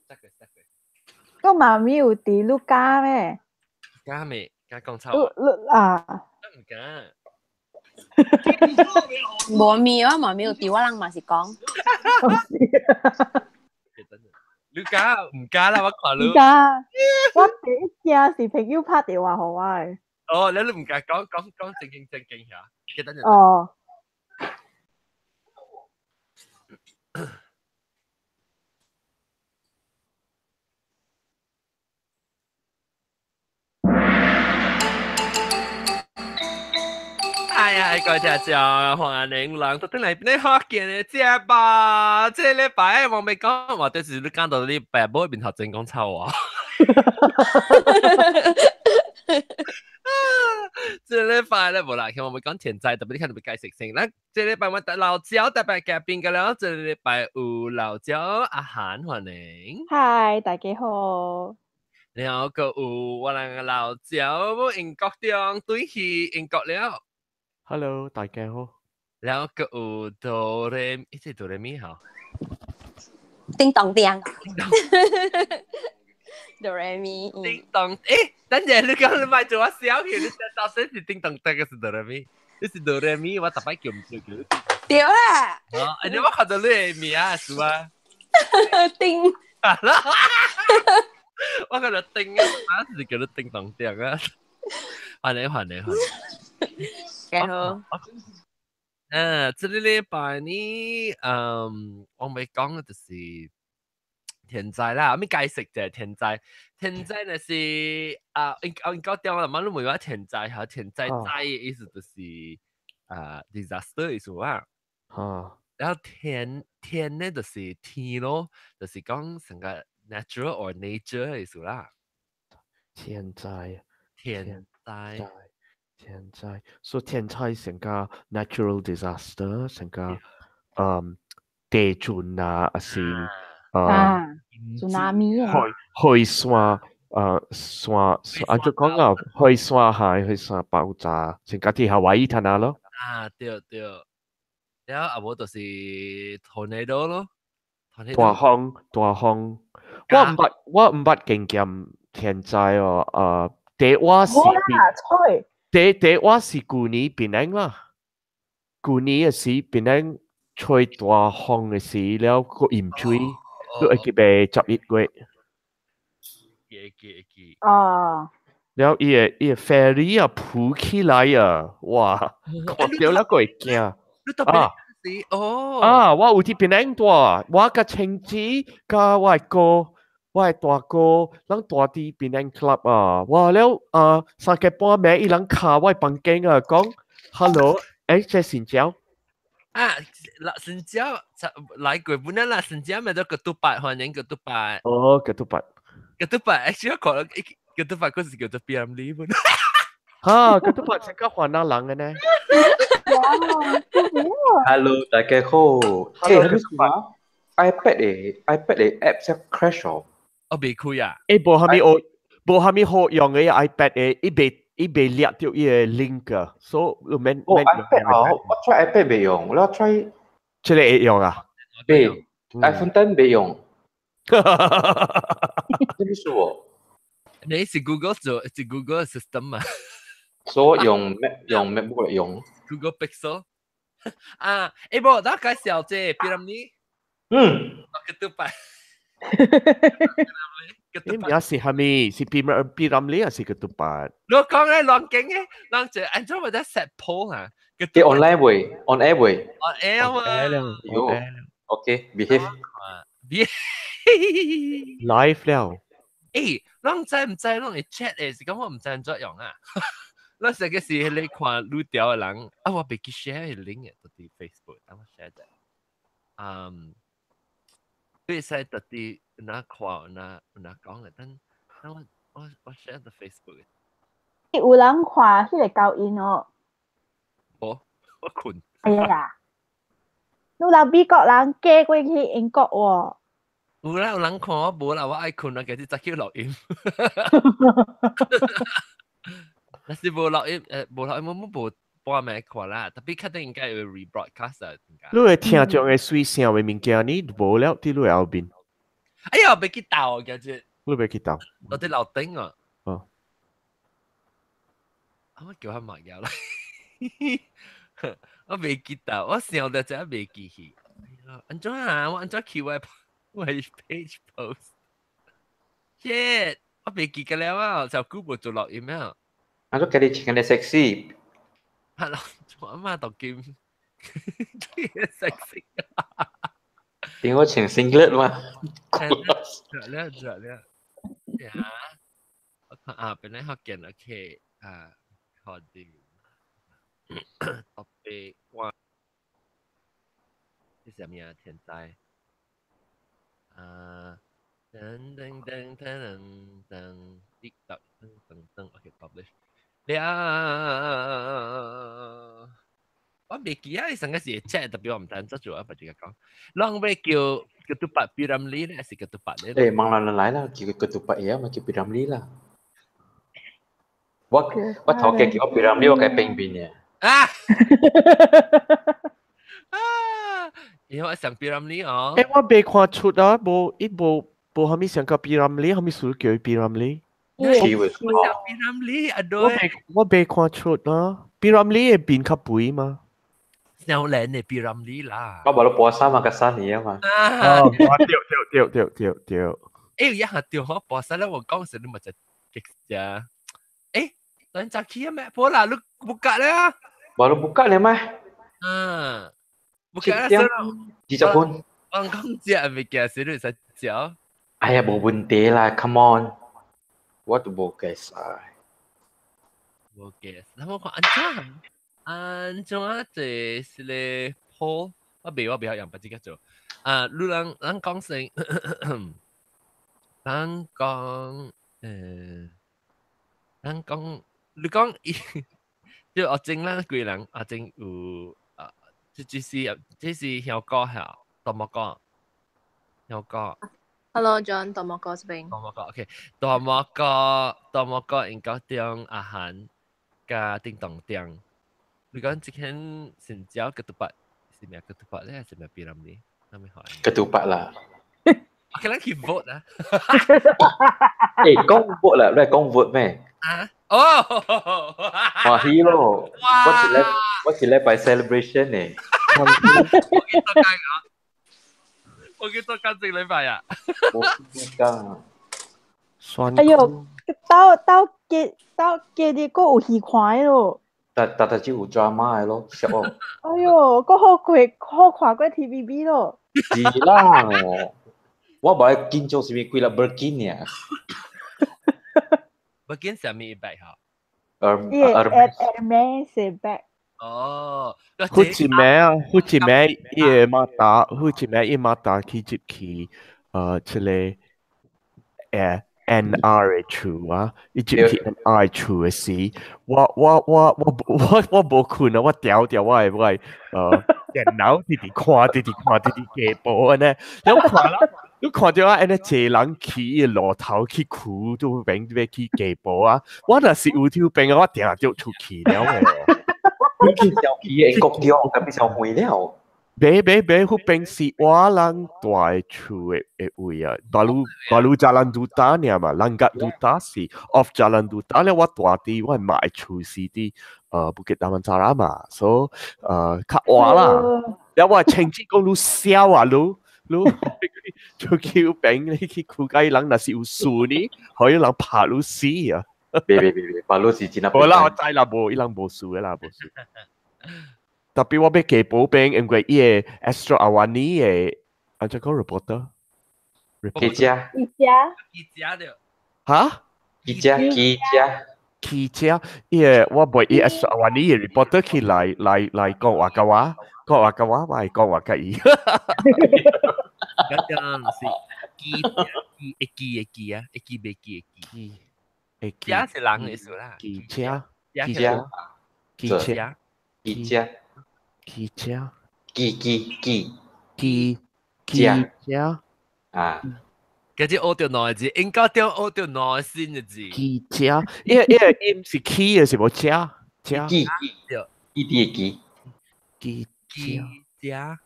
得嘅得嘅。個媽咪有佇你家咩？敢未？敢講臭？你啊？唔敢。無咪我媽咪有佇我人嘛是講。你敢唔敢啦？我看你。唔敢。我第一驚是朋友拍電話予我的。哦，你唔敢講講講正經正經下，記得。哦。哎呀，各位聽眾，歡迎來到轉來你福建的節目。這禮拜我未講，或者是你講到你爸母面頭前講臭話。這禮拜咧無啦，我未講天災，特別你看特別解釋先。咱這禮拜我得老椒特別嘉賓個了，這禮拜有老椒阿韓歡迎。嗨，大家好。然後閣有我人個老椒英國中對去英國了。 Hello，大家好。然後閣有哆來，一隻哆來咪吼。叮當叮。哆來咪。叮當，誒，等陣你講你咪做我小氣，你到底是叮當叮還是哆來咪？你是哆來咪，我逐擺叫毋對叫。對啦。哦，你我看到你的名是嗎？叮。我看到叮啊，是叫你叮當叮啊。歡迎歡迎歡迎。好。這個禮拜呢，我未講的就是天災啦，我未解釋者天災，天災呢是啊，應應該點啊，嘛你問我天災嚇，天災災的意思就是啊 disaster 意思啊。啊。然後天天呢就是天咯，就是講成個 natural or nature 的意思啦。天災。天災。天災，所以天災成個 natural disaster，成個地震啊，還是tsunami 啊，海山山啊就講啊，海山海海山爆炸，成個佇夏威夷攤啊咯。啊對對，然後啊無就是 tornado 咯，大風大風，我毋捌經驗天災哦，第我是。第第我是舊年檳城啦，舊年的時檳城吹大風的時了，閣淹水，你會記袂11月？記記記。哦。了伊個伊個 ferry 啊浮起來啊，哇！看著了閣會驚。啊！哦。啊！我有佇檳城住，我佮親戚佮我的哥。我的大哥，咱住佇檳城 club 啊，哇了啊，3更半暝伊人敲我的房間啊，講 hello，欸，這新椒啊，新椒來過本來啦，新椒咪都個嘟八，歡迎個嘟八。哦，個嘟八，個嘟八，欸，我講個嘟八嗰時叫做 B M 哩本。哈，個嘟八成個雲南人的呢。 Hello，大家好。欸，你說 iPad 的 iPad 的 app 才 crash 哦。我未開啊！欸，無蝦米好，無蝦米好用的 iPad 的，伊未掠著伊个 link 啊，所以免哦 iPad 啊，我 try iPad 未用，我 try 這個會用啊？未，iPhone 10未用。哈哈哈哈哈！什麼事哦？你是 Google 做，是 Google system 啊？所以用 Mac 用 MacBook 來用。 Google Pixel 啊，欸無，咱介紹這比如你，嗯，我去倒擺。你名是蝦米？是 P P Ramlee 還是 ketupat？你講咧，亂講嘅，人就按怎咪得 set poll 啊？你 online 未？on air 未？on air 嘛。喲，OK，behave。 live 了。欸，咱知毋知攏會 chat 的，是講我毋知按怎用啊？咱成個是你看愈調的人，啊，我袂記 share 個 link 的，佇 Facebook，等我 share 者。嗯。你會使特地哪看哪哪講的，等等我我我 share 到 Facebook。有人看彼個高音哦。無，我睏。哎呀，有人美國人嫁過去英國喎。有啦，有人看我無啦，我愛睏啊，其實早起錄音。若是無錄音，無錄音，我無半暝看啦，特別確定應該會 rebroadcast 啊。你會聽眾的水聲的物件，你無了佇你後面。哎呀，袂記到嘅啫。你袂記到？我佇樓頂啊。哦。啊，我叫佢買嘢啦。我袂記得，我想到這袂記去。哎呀，按怎啊？我按怎去我 page post？Shit！我袂記得了啊，就久無做錄音啊。啊，都叫你穿個 sexy。係咯，做阿媽讀金，sexy。點解穿 singlet 嘛？著了著了。呀，我看啊，本來學見 OK 啊，好的。Topic one，這是啥物啊？天災。啊，噔噔噔噔噔，滴答噔噔噔，OK，publish。了，我袂記啊！上個是 chat 特別我毋知怎做啊，別這個講。攏欲叫 ketupat P. Ramlee 咧，還是 ketupat 咧？誒，忙人來啦，叫 ketupat 嘢嘛，叫 P. Ramlee 啦。我頭家叫我 P. Ramlee，我該變變嘅。啊！啊！因為我上 P. Ramlee 哦。誒，我未看出啊，無伊無無蝦米上個 P. Ramlee，蝦米事叫 P. Ramlee？我上 P. Ramlee 啊，對。我未看出啊，P. Ramlee 會變較肥嘛？少年的 P. Ramlee 啦。我無咧播衫嘛，較新年啊嘛。哦，對對對對對對。誒，一下對我播衫咧，我講時你咪就激啫。誒，等陣去啊咩？好啦，你 buka 啦。 Baru buka 咧咩？嗯，buka 啦。 20分。我講食物件時你使食。哎呀，無問題啦，come on。我都無計晒。無計，那我看按怎？按怎這是咧鋪？我袂曉用別這個做。啊，你人咱講先，咱講咱講你講伊，就阿正咱幾人，阿正有啊，這是香港嚇，大漠哥，香港。 Hello John，大漠哥這邊。大漠哥，OK，大漠哥，大漠哥應該中阿韓加叮當中。你講這間成交 ketupat 是咩 ketupat 咧，還是咩 P. Ramlee？啥物好？ Ketupat 啦。 OK，咱去 vote 啊！誒，講 vote 啦，你係講 vote 咩？啊？哦！哇，hero！我是禮拜 celebration 呢。我記得間啊！我記得間正禮拜啊！我記得。酸。哎喲，到到結到結日閣有戲看咯。但但但就有 drama 的咯，熟哦。哎喲，閣好過好看過 TVB 咯。是啦，我無愛緊張是咪幾粒 Birkin 呀？Birkin 啥物 bag 哈？伊 Hermes bag。哦，好一暝啊，好一暝伊個馬達，好一暝伊馬達去入去，這個NR 的厝啊，伊入去 NR 厝的時，我無睏啊，我調調我的電腦直直看，直直看，直直加播按呢，你看啦，你看著啊，按呢濟人去伊路頭去跍，都邊欲去加播啊，我若是有抽病啊，我定就出去了的。去小去英國中，特別小遠了。袂袂袂，彼邊是我人住的厝的位啊，baru baru Jalan Duta 爾嘛，Langgak Duta 是 off Jalan Duta 咧，我住佇我媽的厝是佇Bukit Damansara 嘛，所以較晏啦。了我親戚講你痟啊，你出去邊你去跍甲伊人若是有事呢，予伊人拍你死啊！別別別別，拍你是真無啦，我知啦，無伊人無事的啦，無事。特別我欲加補兵，因為伊個 Astro Awani 的，按怎講 reporter？記者。記者。記者對。哈？記者記者。記者，伊個我袂伊 Astro Awani 的 reporter 去來講話共我，講話共我，我會講話共伊。嗰陣是記記會記會記啊，會記袂記會記。會記。記是人的意思啦。記者。記者。記者。記者。記者。記記記。記記者。啊。嗰隻學著兩個字，應該點學著兩個新的字。記者，因為音是起的是無者者。記記記記記。記記者。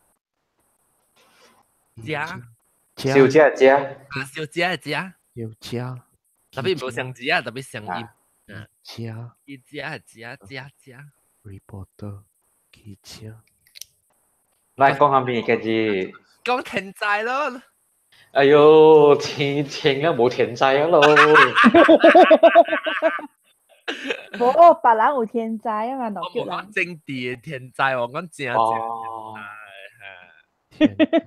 者。小姐姐，啊，小姐姐，小姐，特別無相字啊，特別相音。姐，記者姐姐姐，reporter 記者。來講下邊嘅字？講天災咯。哎呦，天晴啊，冇天災啊咯。無，別人有天災啊嘛，我無講政治嘅天災，我講正正天災。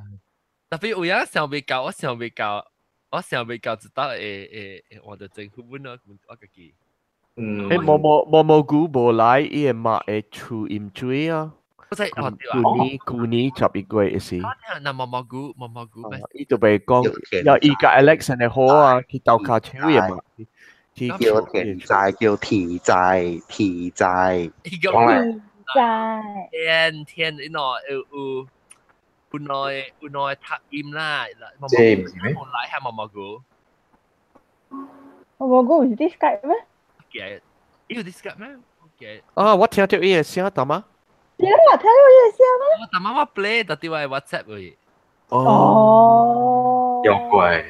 特別有影想袂到，我想袂到，我想袂到，直到會會換到政府本咯，我家己。嗯。誒，毛毛毛毛菇無來，伊會嘛會出飲水啊。不是，哦對啊。舊年11月是。那毛毛菇，毛毛菇。伊就袂講，又伊甲 Alex 的好啊，去鬥跤手也嘛。叫田仔，叫田仔，田仔。田仔。天天，你喏有有有內有內讀音啦，這唔是咩？冇來下毛毛菇。毛毛菇唔是啲 Skype 咩？嘅，有啲 Skype 咩？嘅。啊，我聽到伊的聲，大媽。對啊，聽到伊的聲咩？我大媽我 play 到啲我 WhatsApp 位。哦。有怪。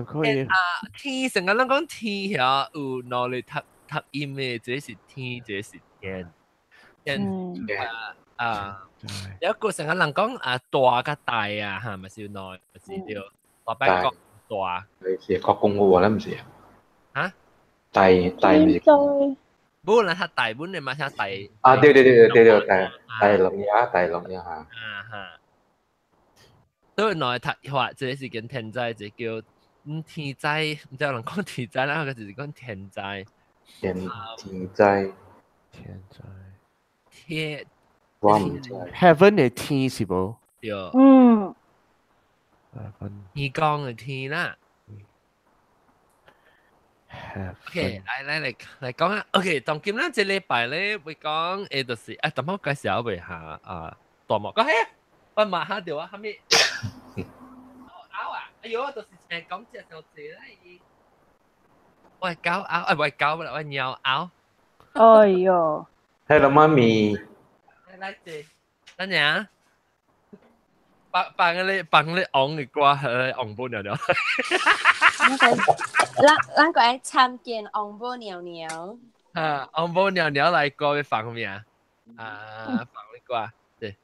可以。啊，天成日攏講天遐有兩個讀讀音的，這是天，這是天。天啊啊！有一個成日人講啊大甲大啊嚇，咪是兩，咪是對，大伯講大。你是國公嘅喎，唔是？啊？大大唔是？無啦，較大本的嘛，較大。啊對對對對對對，大大龍呀，大龍呀嚇。啊哈。所以兩個讀法，這是跟天災，這叫。天災，毋知有人講天災啦，個就是講天災。天天災，天災。天，我毋知。 Heaven 的天是無？對。嗯。天光的天啦。OK，來來來來講啊。OK，當今咱這禮拜咧會講，誒，就是啊，等我介紹一下啊，大幕講嘿，我馬下掉啊，哈咪。哎呦，就是成講只就濟啦伊。我狗咬，哎，我狗啦，我貓咬。哎呦！Hello，媽咪。來來坐，等陣。放放個咧，放咧昂的歌，昂母娘娘。咱咱過來參見昂母娘娘。啊，昂母娘娘來歌要放咩啊？啊，放咩歌？對。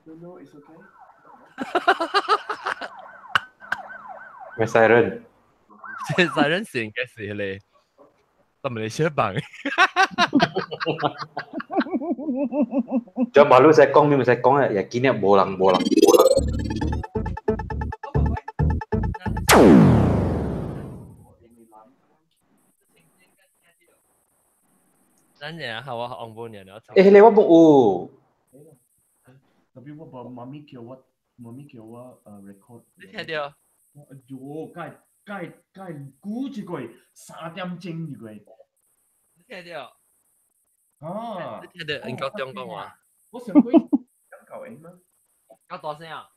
No, no, it's okay. 咩 siren？這 siren 是應該是咧，他們咧小放。就馬路使講，你唔使講啊，又見咧無人無人無人。等陣啊，我紅布娘娘。誒，你我冇有。特別我爸媽咪叫我，媽咪叫我record。你聽到？哎呦，該該該估一個3點鐘一個。你聽到？啊！你聽到英國中國話？我上過講舊英嗎？較大聲啊！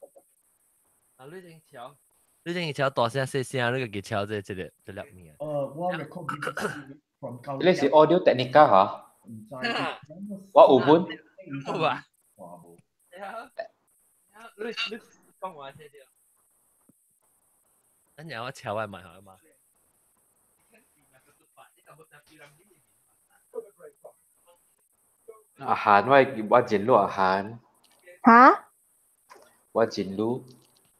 啊，你先敲，你先敲大聲細聲，你家己敲這這個這粒物。我 record from 舊。你是 Audio Technica 嚇？唔知。我有本。有啊。你你講話聽到？等陣我敲我麥好嘛？阿韓我我真擼阿韓。嚇？我真擼。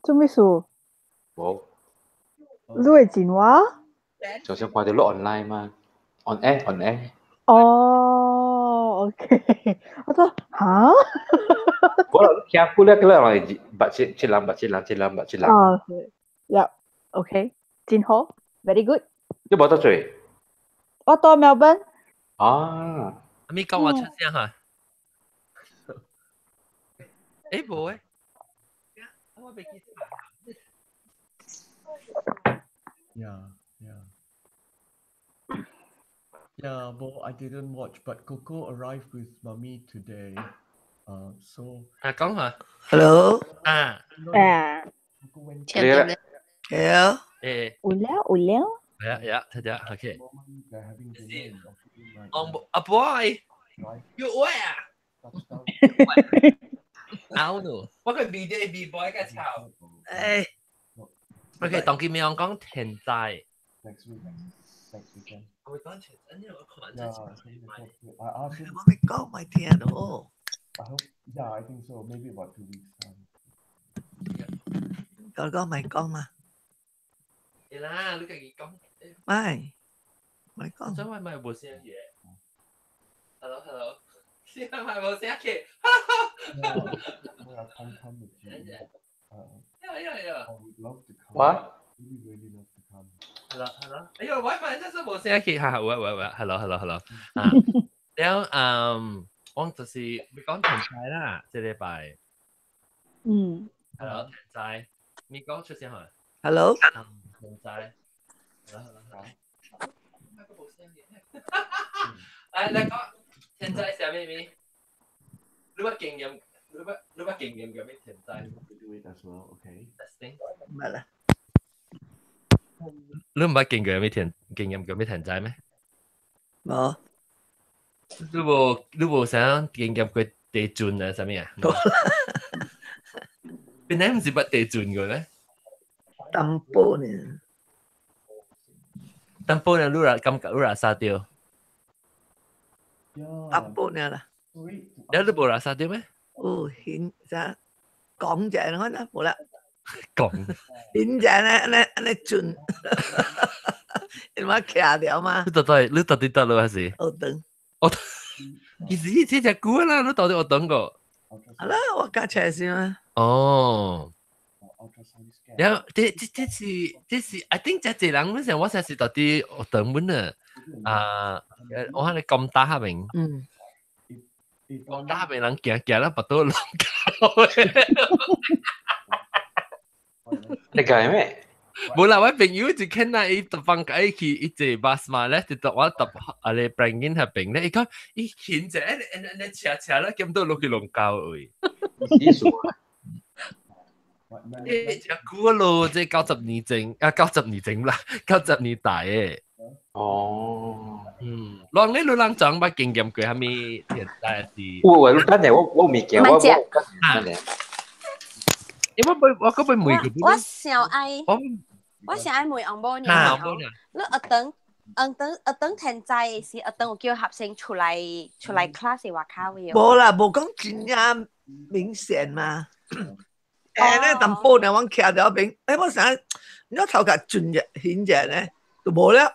做咩事？無。你會真我？就想看到你 online 嘛？On air on air。哦，OK。我說嚇？我聽過咧，個人捌七七人，捌七人，七人，捌七人。哦，呀，OK，真好，very good。你無得做？我到墨爾本。啊。阿咪講我出聲嚇。誒無誒。我袂記得。 Yeah. Well, I didn't watch, but Coco arrived with mommy today. So 啊，講下。 Hello。啊。啊。聽到咧？係啊。誒。有了有了。係啊係啊，睇下，OK。阿 boy，you where？拗喏，我個 B 啲 B boy 個臭。誒，OK，當佢未講天災。 Next week, next weekend. 我會講天災，我看 Yeah, I asked him. 我未講咪聽到。 I hope. Yeah, I think so. Maybe about 2 weeks time. 講講咪講嘛。係啦，你家己講。咪，咪講。真係咪無聲嘢？Hello hello，是咪無聲嘅？ I can't come with you. 呀呀呀 I would love to come. What? Really, really love to come. Hello hello，哎呦，喂咪真是無聲嘅，哈，喂喂喂，hello hello hello，啊，然後嗯，我就是會講天災啦，這禮拜。Hello 天災，你講出聲係 Hello。天災。Hello hello hello。來來講天災啥物物？你捌經驗？你捌經驗過咩天災？Do it as well, okay. 唔係啦。你毋捌經過咩天經驗過咩天災咩？無。你無想經驗過地震啊？啥物啊？本來毋是捌地震過咩？淡薄呢。淡薄呢？你若感覺你若殺掉？淡薄呢啦。你你無若殺掉咩？哦，顯咋講者我啦，無啦。講。顯者咧，按呢按呢轉，因為徛掉嘛。你到底得咯還是？學堂。我其實這隻久啦，你到底學堂過？好啦，我架車先嘛。哦。然後這是，I think 這濟人本身我實是到底學堂本啊，啊，我睇你咁打下面。講打下面人行行啦，拔到龍溝。你講咩？無啦，我朋友就見啦，伊特放假去伊坐 bus 嘛咧，就搭我搭啊咧 Brangin 那邊咧，伊講伊牽者，你車車啦，咁都落去龍溝位。意思啊？誒，真久咯，這90年前啊，90年前啦，90年代的。哦。嗯，人你老人長捌經驗過啥物天災是？有有，等下我我未見，我我等下。因為我我嗰邊問我想愛，我想愛問翁某娘。你學堂學堂學堂天災時，學堂有叫學生出來 class 外口嘅。無啦，無講真正明顯嘛。誒，咧淡薄呢，我徛佇邊，誒，我想你頭殼轉者顯者咧，就無了。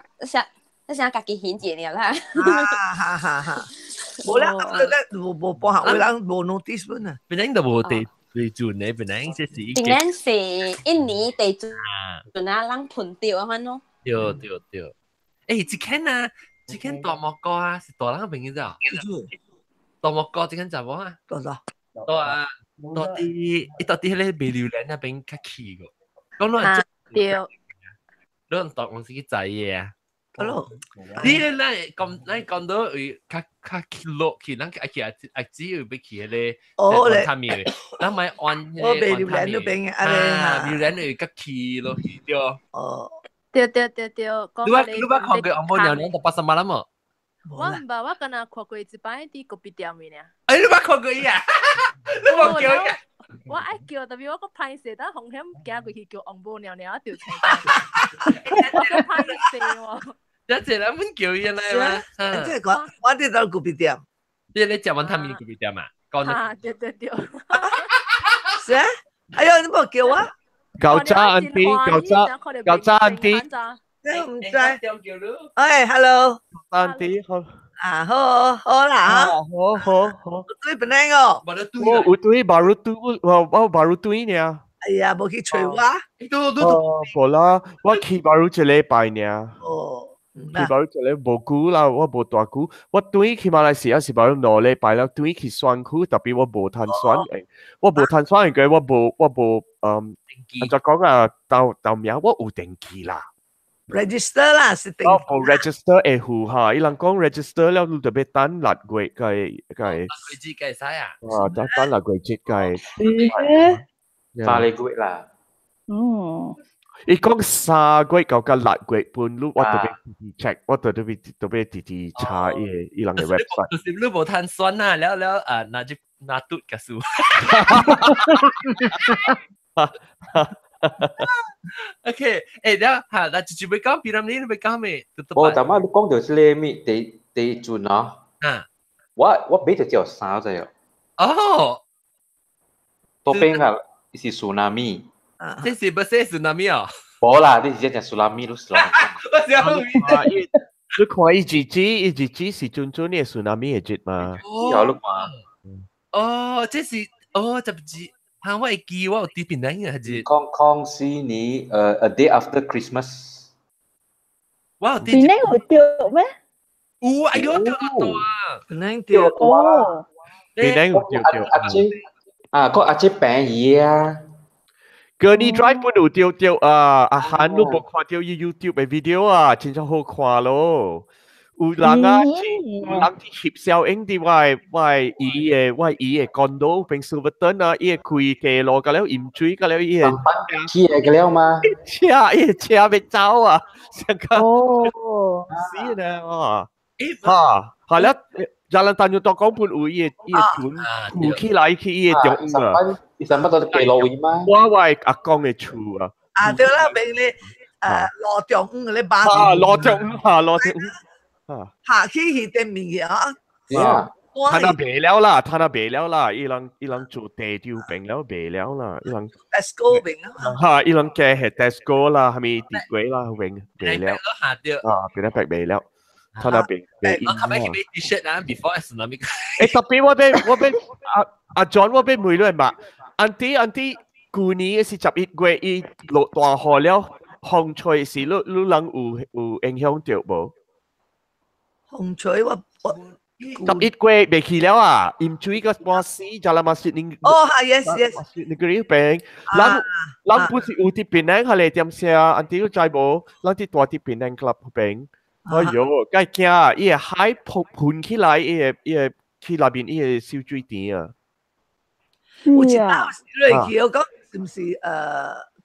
你想家己顯者了啦。哈哈哈哈！無了，啊，咧無無半項有人無 notice 本啊。本來就無地地震的，本來這是。本來是一年地震，陣啊，人噴掉啊，款咯。對對對。誒，這間啊，這間大木哥啊，是大人朋友咋？大木哥這間查某啊？多少？多啊。到底伊到底迄個賣榴蓮那邊較氣個，講攏對，攏當我是去知的啊。 Hello，你咱講咱講到為較較落去，咱愛去愛只有欲去彼個哦咧，探面，咱莫按彼個我賣榴蓮那邊啊，榴蓮會較氣落去對。哦，對對對對，你捌看過紅毛娘娘就八十萬啦無？我毋捌，我敢若看過一擺佇咖啡店面爾。哎，你捌看過伊啊？你無叫伊啊？我愛叫，但是我閣歹勢，等風險行過去叫紅毛娘娘就青。我閣歹勢喎。一隻人阮叫伊來嘛？這個我佇倒咖啡店。你咧食雲吞麵咖啡店啊？啊，對對對。是啊？哎呦，你無叫我？舊渣 auntie，舊渣舊渣 auntie。你毋知？哎，hello。 auntie 好。啊，好好啦，好好好。對本來哦。我有對 baru 對，我 baru 對呢。哎呀，無去揣我。哦，無啦，我去 baru 一禮拜呢。哦。去 baru 一禮無久啦，我無大久。我轉去馬來西亞是 baru 2禮拜啦，轉去選區，特別我無通選，我無通選，因為我無按怎講啊？豆豆名我有登記啦。 register 啦，是登。我無 register 會付哈，伊人講 register 了，你就欲等6月個個。6月節會使啊？啊，等等6月節個。 3個月啦。哦。伊講3個月到到6月半，你我特別 check，我特別特別直直查伊伊人的 website。就是你無通選啊，了了啊，拿就拿嘟結束。OK，等下嚇，嗱，直接要講，別人你要講咩？我頭先你講到這個咩地地陣啊？啊，我買咗條衫仔哦。哦，多邊啊，是 tsunami。這是不是 tsunami 啊？無啦，你是講 tsunami 都是啦。我想你看伊日子，伊日子是準準的 tsunami 的日嘛？哦，你看。哦，這是哦，十字，嚇我會記，我有佇檳城嘅日。空空四年，a day after Christmas。我有檳城有著咩？有啊，哎喲，著到啊！檳城著哦。檳城有著著。阿姐，啊，個阿姐病伊啊。 Gurney Drive 本有著著啊，阿韓你無看著伊 YouTube 的 video 啊，真正好看咯。有人啊，有人去翕小影佇我的姨的 condo 邊 Silverton 啊，伊會開街路，甲了飲水，甲了伊會起來個了嗎？車，伊的車欲走啊，上個哦，死啦哇！哈，係了，Jalan Tanjung Tokong 本有伊的船浮起來去伊的中央啊。伊上班都街路位嗎？我的阿公的厝啊。啊對啦，俾你羅中央咧巴士。啊，羅中央哈，羅中央。下去去對面去啊！啊，他那賣了啦，他那賣了啦，伊人做地條餅了賣了啦，伊人。 Tesco 邊啊。哈，伊人加係 Tesco 啦，係咪地瓜啦，永賣了。啊，變得白賣了，他那邊賣。我琴日去買 T-shirt 啊，before tsunami。特別我俾阿 John 我俾問你嘛，安弟，舊年是11月伊落大雨了，風吹時你人有影響著無？風吹我11月未去了啊！飲水個半死，就啦嘛是你。哦，係 yes yes。你個病，人不是有佇檳城下嚟點聲，安弟你知無？人佇大佇檳城 club 邊，哎喲，該驚！伊個海噴噴起來，伊個去內面伊個小水池啊。有一道是落去，我講是毋是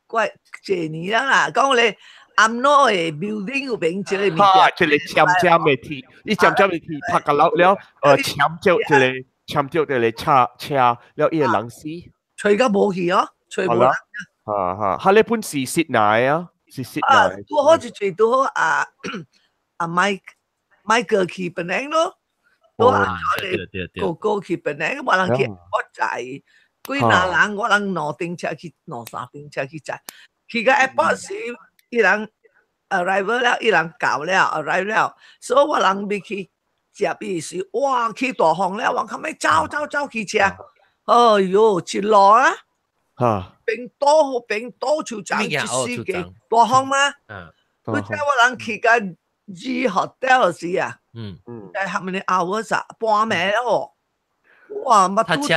怪這年啦？講咧。UMNO 的 building 有變這個物件，哈，這個尖尖的鐵，伊尖尖的鐵拍個落了，鉗著這個，鉗著這個車車了，伊個人死，吹到無去哦，吹無人。哈哈，哈，你本是室內啊，是室內。拄好就最拄好啊，阿麥哥去檳城咯，拄好哥哥去檳城，無人去，我載幾若人，我人兩頂車去，兩三頂車去載，去到 airport 時。伊人 arrival 了，伊人到了，arrive 了，所以我人欲去接伊時，哇，起大風了，我較尾走走走去車，哎喲，一路啊，邊倒邊倒樹叢一死個大風嗎？你知我人去到 G hotel 時啊，在 how many hours 啊？半暝哦，哇，捌拄著。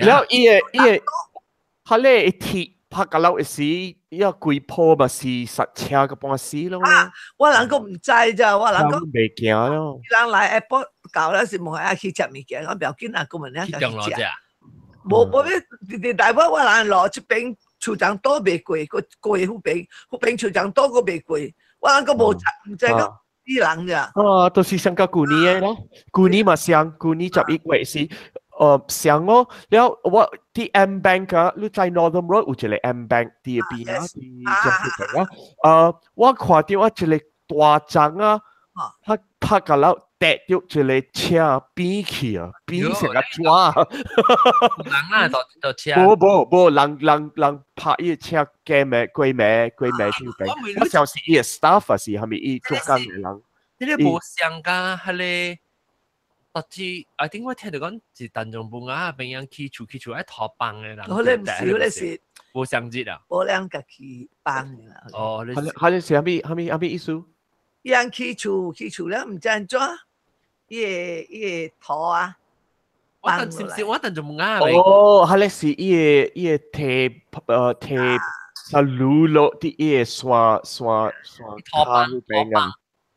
了伊個伊個，佢咧鐵。拍個樓時，伊個規鋪嘛是剎車個半死咯。啊！我人閣毋知咋，我人講袂驚咯。人來 airport 到了是問愛去食物件，我不要緊啊，閣問你去食。無無欲直直台北我人路這邊樹叢島袂過，閣過彼邊，彼邊樹叢島閣袂過，我人閣無毋知講死人咋。啊，都是上個舊年的咯，舊年嘛上，舊年11月是。上哦，了我佇 AmBank 啊，你在 Northern Road 有一個 AmBank 佇邊啊，佇政府邊啊，我看著啊一個大欉啊，他拍個了跌著一個車邊去啊，邊成個紙。人啊，就車。無無無，人拍伊個車過暝過暝過暝去邊，我相信伊個 staff 啊是蝦米伊做工的人。你個無相甲彼個。特別，I think 我聽著講是陳仲本啊，邊樣起厝起厝愛拖幫的人。我咧毋是，我咧是無相節啊。無人家己幫的啦。哦，你佢是蝦米意思？伊人起厝起厝了，毋知按怎，伊個土啊，我等是毋是我陳仲本啊？哦，佢咧是伊個提啊路落佇伊個山山拖幫邊啊，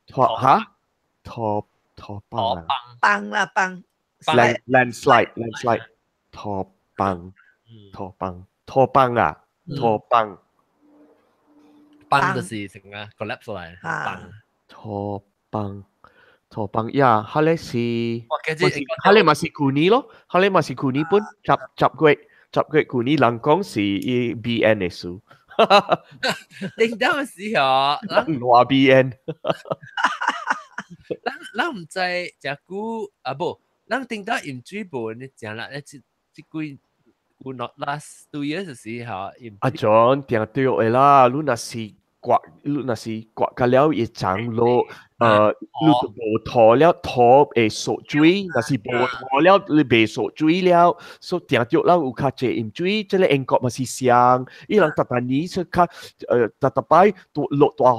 拖哈拖。拖幫啊！幫啦幫，landslide landslide 拖幫拖幫拖幫啊！拖幫幫就是成啊 collapse 來幫拖幫拖幫呀！佢咧是，佢咧嘛是舊年咯，佢咧嘛是舊年本十月10月舊年人講是伊 BN 的事。頂當時候，爛 B N。咱毋知誠久啊無，咱頂當飲水無呢誠啦，這這幾有 not last 2 years 時候飲。阿 John 定對的啦，你若是刮，你若是刮甲了會長落，你就無土了，土會縮水，若是無土了，你袂縮水了，所以定著了有較濟飲水，這个英國嘛是像，伊人逐逐年出較，逐逐擺落大雨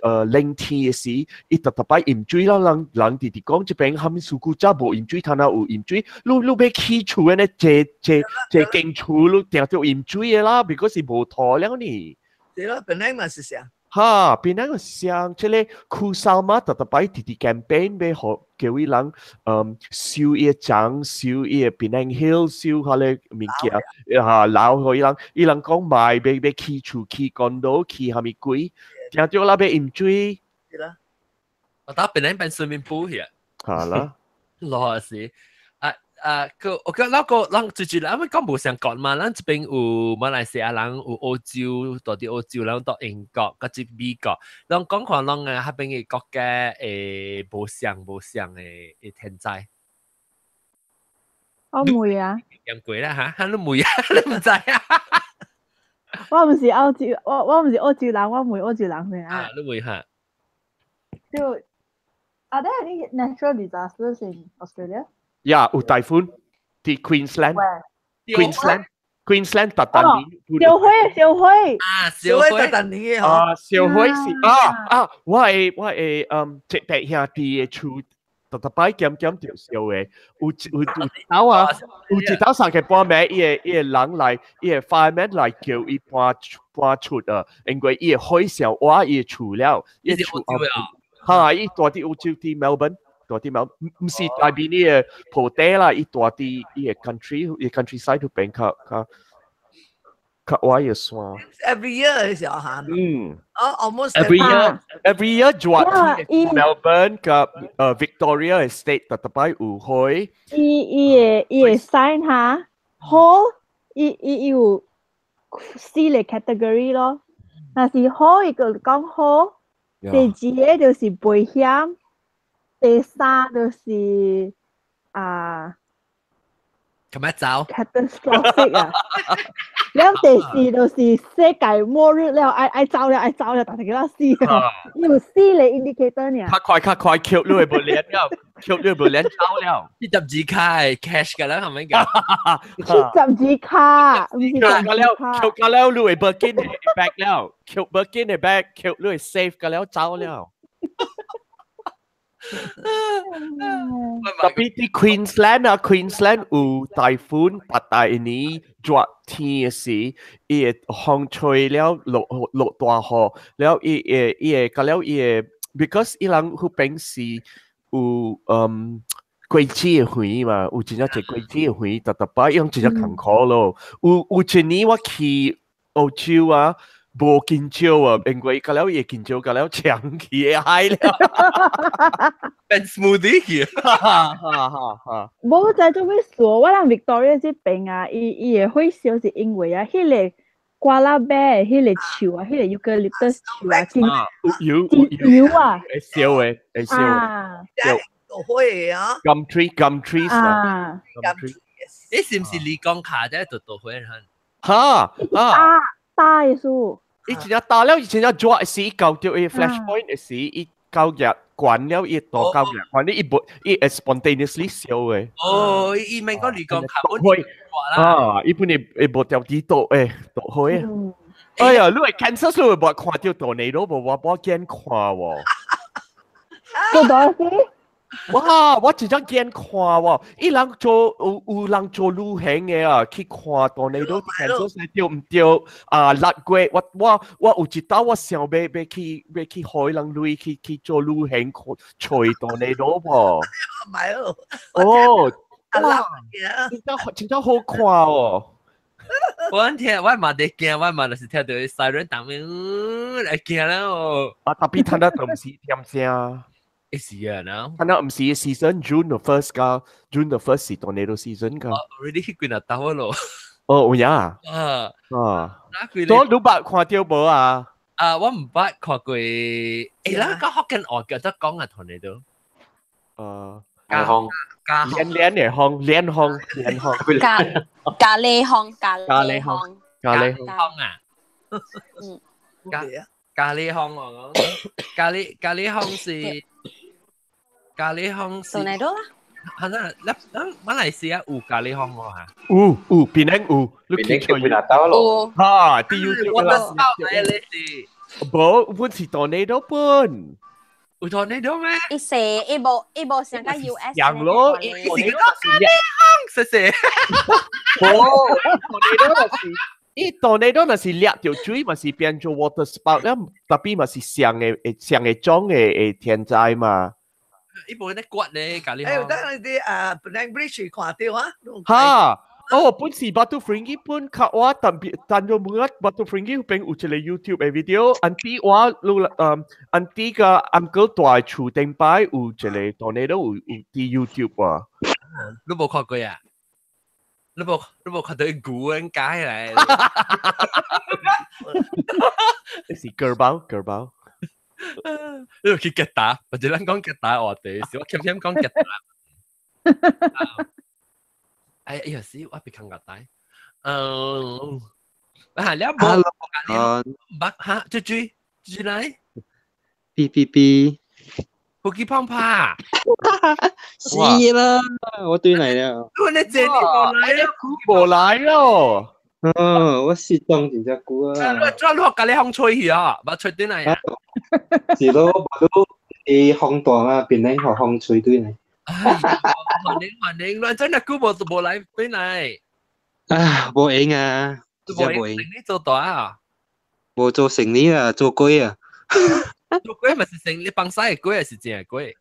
佇冷天的時，伊逐逐擺飲水了，人人直直講這邊啥物事古早無飲水，通哪有飲水？你欲起厝按呢，濟濟濟間厝，你定著飲水的啦，because 是無土了呢。對咯，本來嘛是啥？哈，本來是像這个苦燒嘛，逐逐擺直直 campaign 欲予叫伊人，收伊个欉，收伊个 Penang Hill，收彼个物件，哈，留予伊人，伊人講賣欲欲起厝、起 condo、起啥物鬼，定著啦欲飲水。對啦。我打本來變 swimming pool 去。好啦。老是。啊啊，個我覺那個人最最啦，因為講無相講嘛，咱這邊有馬來西亞人，有澳洲，到佇澳洲，人到英國，佮這美國，人講看攏嘅彼邊嘅國家會無相無相的的天災。我問啊。驗過啦嚇，你問啊，你毋知啊？我毋是澳洲，我毋是澳洲人，我問澳洲人先啊。啊，你問下。就，Are there any natural disasters in Australia? 呀，有台風，佇 Queensland。Queensland，Queensland 逐逐年。燒火，燒火。啊，燒火逐逐年的啊，燒火是啊啊，我的這伯兄弟的厝，逐逐擺兼兼著燒的，有有有一晝啊，有一晝三更半暝，伊个人來，伊个 fireman 來叫伊搬搬出啊，因為伊个火燒倚伊的厝了，伊的厝啊，哈，伊住佇澳洲佇 Melbourne。住佇 Mel，毋是大邊伊个土地啦，伊住佇伊个 country，伊 countryside 彼邊較較較倚个山。 Every year 的時候嚇。嗯。哦，almost every year，every year 熱天 Melbourne 佮Victoria State 逐逐擺有火。伊伊个伊个 sign 哈，好，伊伊伊有四个 category 咯。若是好，伊就講好；第二個就是危險。第三就是啊，咁樣走，catastrophic 啊，了第四就是世界末日了，愛愛走了，愛走了，大家叫他死啊！有四個 indicator 呢。較快較快，扣你會無連了，扣你無連走了。72卡 cash 㗎啦，係咪㗎？72卡，毋是扣了，扣了，你會 Birkin 的 bag 了，扣 Birkin 的 bag，扣你會 safe 㗎了，走了。特別佇 Queensland 啊，Queensland 有台風，逐大年熱天的時，伊會風吹了落落大雨，了伊會伊會甲了伊會，because 伊人彼邊是有果子的園嘛，有真正濟果子的園，逐逐擺伊攏真正艱苦咯。有有一年我去澳洲啊。無香蕉啊，因為甲了伊的香蕉甲了長去的海了，變 smoothie 去，哈哈哈哈！無知做咩事，我人 Victoria 這邊啊，伊伊的火燒是因為啊，彼个瓜拉啤彼个樹啊，彼个 eucalyptus 樹啊，真有真油啊，會燒的，會燒的，有火的啊，gum tree gum trees 啊，gum tree，你是毋是離港卡啫？就倒火哈啊，大的樹。伊真正打了，伊真正熱時，到著伊 flash point 的時，伊夠熱關了，伊多夠熱關，伊無伊會 spontaneously 燒的。哦，伊免講你講卡本會啊，伊本來會無條啲倒誒倒火的。哎呀，你會 Kansas 你會無看著 tornado 無？我無見看喎。做多少？哇！我真正見看喎，伊人做有有人做旅行的啊，去看 tornado Kansas 對毋對？啊，6月我我我有一晝我想欲欲去欲去予伊人鐳去去做旅行看揣 tornado 無？買哦。哦，哇！真正真正好看哦。我聽我嘛佇驚，我嘛就是聽著 siren 當面來驚啦哦。啊，特別聽到都毋是點聲。會是啊，喏。聽到毋是 season June the first 噶，June the first 是 tornado season 噶。 Already 去幾若晝咯。哦，有影啊？啊啊，哪幾都你捌看著無啊？啊，我毋捌看過。欸，咱講福建話叫做講啊，同你都。加風加連連的風，連風，連風。咖咖喱風，咖咖喱喱風，咖喱風風啊！嗯，咖咖喱風我講，咖喱風是咖喱風是。到嚟都啦。係啦，咱咱馬來西亞有咖喱風無嚇？有有，檳城有，你去檳城檳城咯。哈，啲 YouTube 我都知道你是。無，本是 tornado 本。有 tornado 咩？伊射伊無伊無上個 US 樣咯，伊是個咖喱風，謝謝。無，tornado 就是伊 tornado 若是掠著水，嘛是變做 water spout 了，特別嘛是上個上個種的的天災嘛。伊無咧刮咧咖喱哎，風。等你啲啊 Penang Bridge 看到啊，哈！哦，本是 Batu Ferringhi 本較我特別，但咗每一 Batu Ferringhi 邊有一個 YouTube 的 video，安弟我攏嗯，安弟個 uncle 住厝頂擺有一個 tornado 有有佇 YouTube 啊。你無看過啊？你無看到伊牛咁解起來？這是割包割包。你有去吉打，或者咱講吉打話題，是我欠欠講吉打。哎呀死，我別看吉打。嗯，啊，你無 Hello，捌哈？豬豬豬來 B B B，福記胖胖。是啦，我對嚟了。你這你無來咯，無來咯。嗯，我失蹤真正久啊。你怎落咖喱風吹去啊？捌吹轉來啊？是咯，無都伊風大啊，變咧予風吹對嚟。歡迎歡迎，你真係久無無來轉來。啊，無閒啊，真正無閒。無你做大啊？無做生意啊，做鬼啊。做鬼咪是生意，幫曬的鬼還是正的鬼？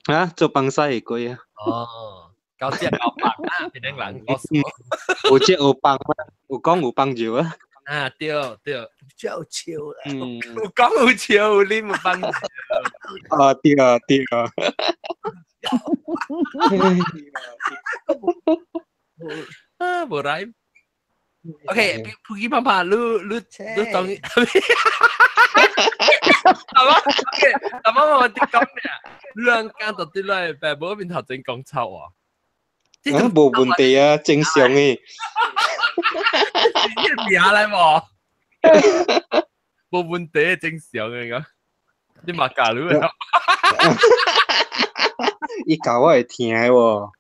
啊，做幫曬的鬼啊。哦，搞這搞幫啊，別人人講有這有幫啊，有講有幫助啊。啊，對對，有笑啦。嗯，有講有笑，你冇幫助。啊，對啊，對啊。啊，無來。OK，普吉胖胖，你你你當，係嘛？OK，大媽我哋講咩？兩間就啲來，白無面頭前講臭啊！啊，無問題啊，正常的。你名來無？無問題，正常的個。你嘛教你啊？伊教我會聽的喎。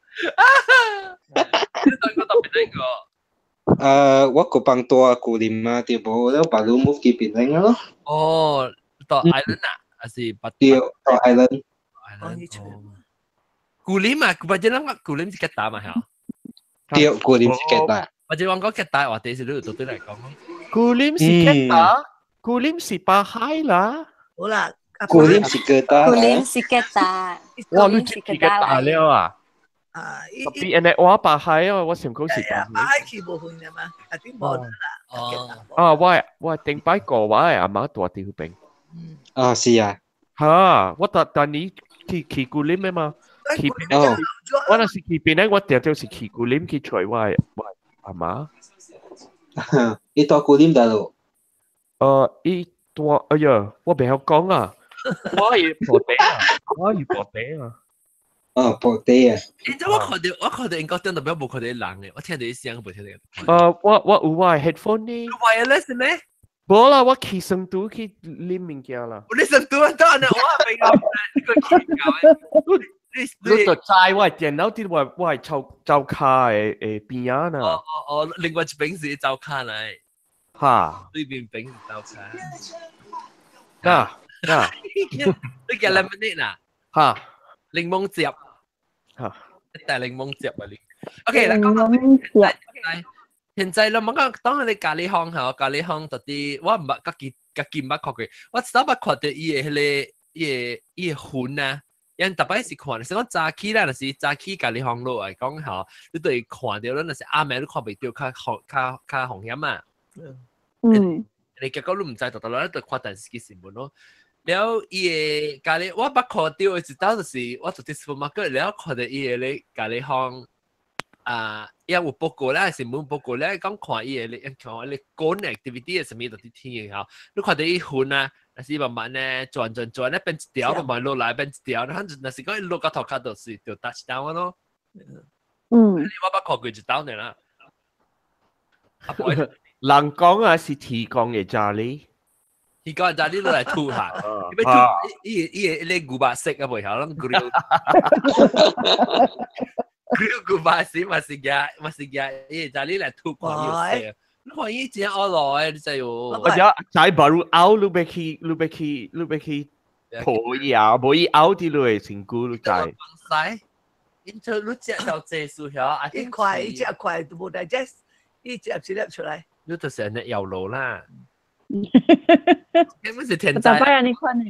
你當個特別那個。我個幫住舊林啊，對無？了別路 move 去檳城啊咯。哦，到 island 啊，還是八？對，到 island。舊林啊，或者咱講舊林是吉打嘛，嚇？對，舊林是吉打。或者我講吉打話題是你對來講。舊林是吉打，舊林是巴海啦。好啦，舊林是吉打。舊林是吉打。哇，你知吉打了啊？啊！特別人哋我巴海啊，我想講是巴海。巴海去無遠啊嘛，啊啲無啦。啊，我我頂擺過我阿媽住佇彼邊。啊，是啊。哈，我逐逐年去去舊林的嘛。去哦，我若是去檳城，我定定是去舊林去揣我我阿媽。伊住舊林佗落？伊住，哎呀，我袂曉講啊，我係婆地啊，我係婆地啊。哦，婆地啊！你知我看到我看到英國頂特別無看到人嘅，我聽到聲，無聽到。我有我的 headphone 呢。 wireless 咩？無啦，我去成都去啉物件啦。你成都啊？當然我未講，你個去搞嘅。你就知我的電腦佇我我的灶灶跤的的邊仔啦。哦哦，另外一邊是灶跤來。哈。對面邊是灶跤。嗱嗱，你叫 lemonade 啦？哈。檸檬汁。哈。一大檸檬汁啊你。OK，來講到現在，現在咱們講當你咖喱風吼，咖喱風到底我毋捌家己家己毋捌看過，我只捌看著伊的彼個伊的伊的雲啊。因逐擺是看，是講早起啦，就是早起咖喱風落來講吼，你對看著，咱若是暗暝你看袂著，較風較較風險啊。嗯。你結果你毋知，逐逐落咧就看電視機新聞咯。了伊的咖喱，我捌看著的一道就是，我佇 supermarket 了看著伊的咧咖喱風，啊，伊有報告咧，新聞報告咧，講看伊個看伊個 activity 係啥物就佇天嘅吼，你看到伊雲啊，若是慢慢咧轉轉轉咧變一條，慢慢落來變一條，然後若是講伊落到頭殼就是就 touch down 咯。嗯。我捌看過一道爾啦。人講啊是天公嘅家裡。天公嘅家裡落來吐下，伊欲吐伊伊伊個牛肉色啊，袂曉攏 grill。grill 牛肉時嘛是夾嘛是夾，伊家裡來吐看伊有色。你看伊真惡來，你知喲。我只仔baru 拗，你欲去，你欲去，你欲去抱伊啊，無伊拗佇你的身軀，你知。使，因做你食到濟數曉，啊！一塊一隻塊都無 digest，一隻一粒出來。你就是按呢搖路啦。根本是天災。逐擺按呢款的。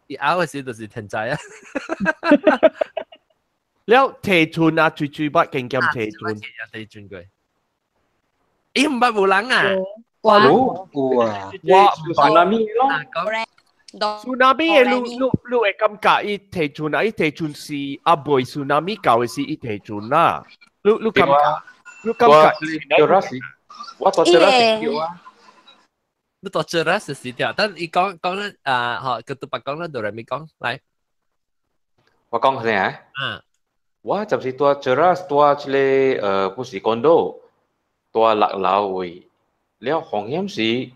伊拗的時就是天災啊。了地震啊，最最捌經驗地震。地震過。伊毋捌無人啊？有有啊，我 tsunami 咯。 Tsunami 的你你你會感覺伊地震啊？伊地震是啊，未 tsunami 到的是伊地震啦。你你感覺？你感覺？我到這啦是叫啊。你到這啦是死掉，但伊講講咧啊，吼，佢都白講咧，就來咪講來。我講啥啊？嗯。我暫時蹛這啦，蹛這个不是 condo，蹛六樓位，了風險是，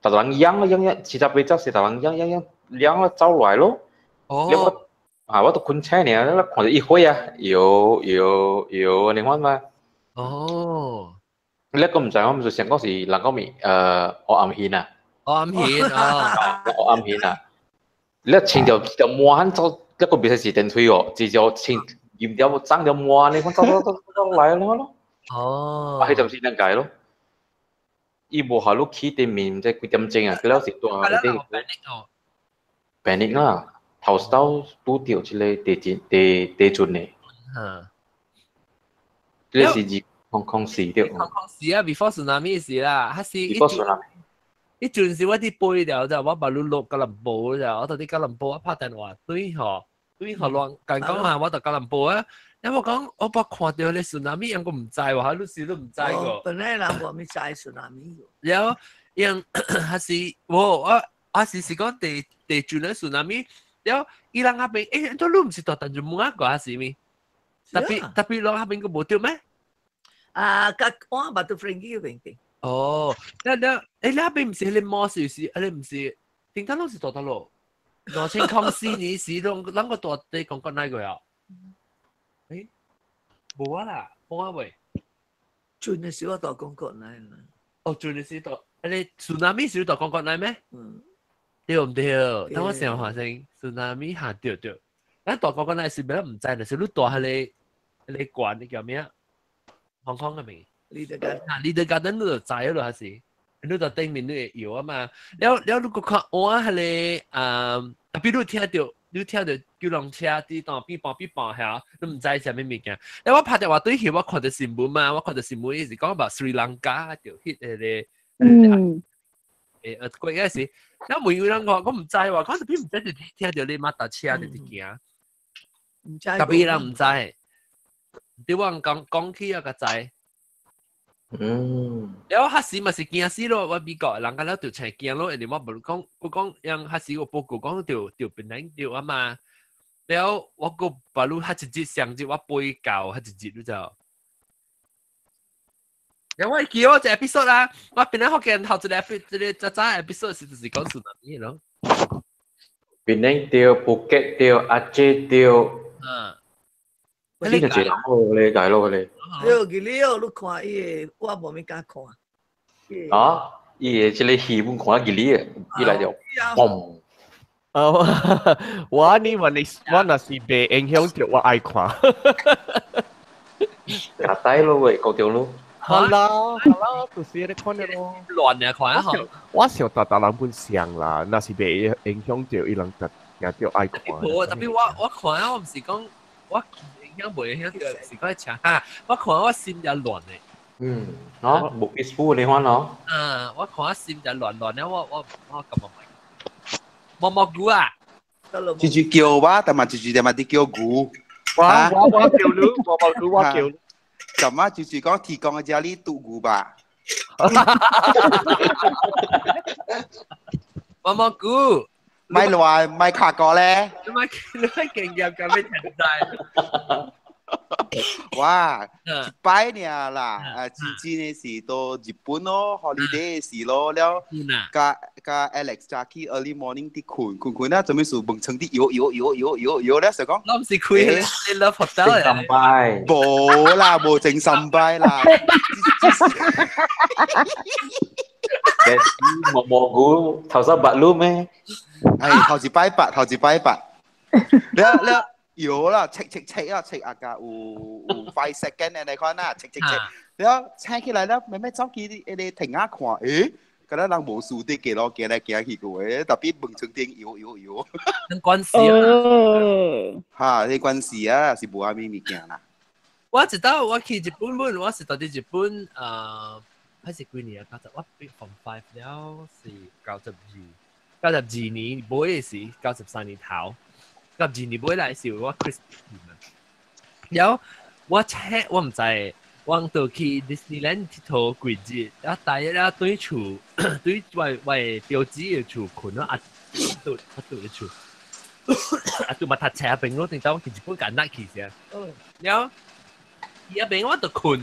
逐人養養養，78隻是逐人養養養，養了走來咯。哦。了我啊，我都睏醒爾，了看著伊火啊，搖搖搖，按呢款嘛。哦。你個毋知，我毋是想講是人講咪黑暗雲啊。黑暗雲啊。黑暗雲啊！你穿著條毛漢走，一個袂使是電吹哦，直接穿染掉長條毛呢，款走走走走來咯咯。哦。啊，彼陣時點解咯？伊無下你起對面，毋知幾點鐘啊？佢了是蹛佇 panic 啦，頭先拄著這个地震地地震的。嗯。這個是2004對。2004啊，before tsunami 時啦，還是。 before tsunami。伊陣時我佇飛了就，我把你落吉隆坡就，我到佇吉隆坡我拍電話對吼，對吼亂講講下，我到吉隆坡啊，因為我講我捌看著咧 tsunami，我毋知喎，你時都毋知個。本來人無物知 tsunami。了，因還是我我我是是講地地震咧 tsunami，了伊人那邊欸，都你毋是蹛淡水灣個還是咩？特別特別攏那邊個無著咩？啊，甲我捌到 Frankie 嗰邊。哦，了了，欸，那邊毋是彼个摩是是，彼個毋是，頂單攏是蹛佗落？2004年時攏，咱個蹛佇講國內個啊？欸，無啊啦，無啊喂。陣的時我蹛講國內啦。哦，陣的時蹛，彼个 tsunami 時蹛講國內咩？嗯。對毋對？等我想下先，tsunami 下對對。咱蹛講國內是欲毋知，就是你蹛彼个彼個關，你叫咩？香港的名。 Little Garden 啊，Little Garden 你就知咯，還是你就頂面你會搖啊嘛。了了，你閣看我彼個啊，特別你聽著，你聽著救護車佇當變磅變磅遐，你毋知啥物物件。了我拍電話對去，我看著新聞嘛，我看著新聞伊是講把斯里蘭卡著彼個嗯。欸，過嗰時，了問伊人講，我毋知喎，講特別毋知就聽著你馬達車就佇行，毋知。特別人毋知，對我講講起啊，較知。嗯，了彼時嘛是驚死咯，我美國人敢若著青驚咯，因為我無講，我講人彼時有報告講著著檳榔著啊嘛，了我閣把汝彼一日上日我飛到彼一日你知無？了我會記我一個 episode 啦，我檳榔福建頭一個 episode，這個早早 episode 是就是講 tsunami 咯。檳榔著，布吉著，阿姐著。嗯。你就一人好咧，大佬咧。對，記了，你看伊个，我無物敢看。啊，伊个這个戲本看記哩個，伊來就嘣。啊，我呢我你我若是被影響著，我愛看。夾帶咯喂，高中咯。好啦好啦，就是咧看咯。亂啊，看啊！我想逐逐人本像啦，若是被影響著，伊人就也著愛看。無，特別我我看啊，我毋是講我。影響袂影響著，是講請哈，我看我心就亂的。嗯，喏，無 peaceful 你看喏。嗯，我看我心就亂亂了，我我我感覺毛毛菇啊！一直叫我，但嘛一直點嘛佇叫牛。我我我叫你，毛毛菇我叫你。咁啊，就是講提供嘅家裡獨牛吧。毛毛菇，咪來咪卡過咧。你咪勁入咁咩停滯？哇！一擺爾啦，啊，真真的是到日本咯，holiday 時咯，了，佮佮 Alex 早起 early morning 佇睏睏睏啊，做咩事門窗佇搖搖搖搖搖搖咧，想講，我毋是開你 love hotel 精神擺，無啦，無精神擺啦。毛毛菇頭先白滷咩？係頭一擺白，頭一擺白，了了。有啦，切切切啊，切啊個有 5 second 嘅你看啦，切切切，了請起來了，慢慢走去迄個停下看，誒，敢若人無事佇街路行來行去個，特別門窗頂搖搖搖，關事啊，哈，你關事啊，是無啥物物件啦。我知道我去日本本，我是到佇日本，還是幾年啊？九十我 form five 了是92，92年尾時，93年頭。92年尾來是我 Christmas 然後我車我毋知，我到去 Disneyland 𨑨迌幾日，啊大日啊對厝對我我表姊的厝睏咯，啊對啊對的厝，啊對嘛讀冊邊咯，頂當我去日本簡單去先。然後伊啊邊我就睏，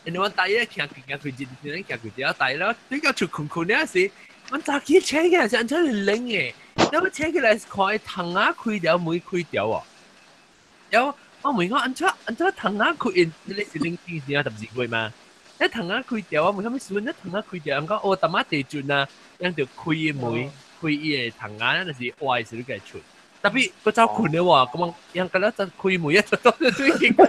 因為我大日行行幾日，Disneyland 行幾日，啊大日了對到厝睏睏了時，我早起醒起來是按怎冷的？然後醒起來是看伊窗仔開條，門開條哦。然後我問我按怎按怎窗仔開，因迄個是冷氣時啊，12月嘛。一窗仔開條，我問啥物時陣？一窗仔開條，人講哦，淡仔地震啊，人就開伊門，開伊的窗仔，就是歪時你家出。特別佢走睏了喎，咁樣人覺得就開門一就當咗對見過。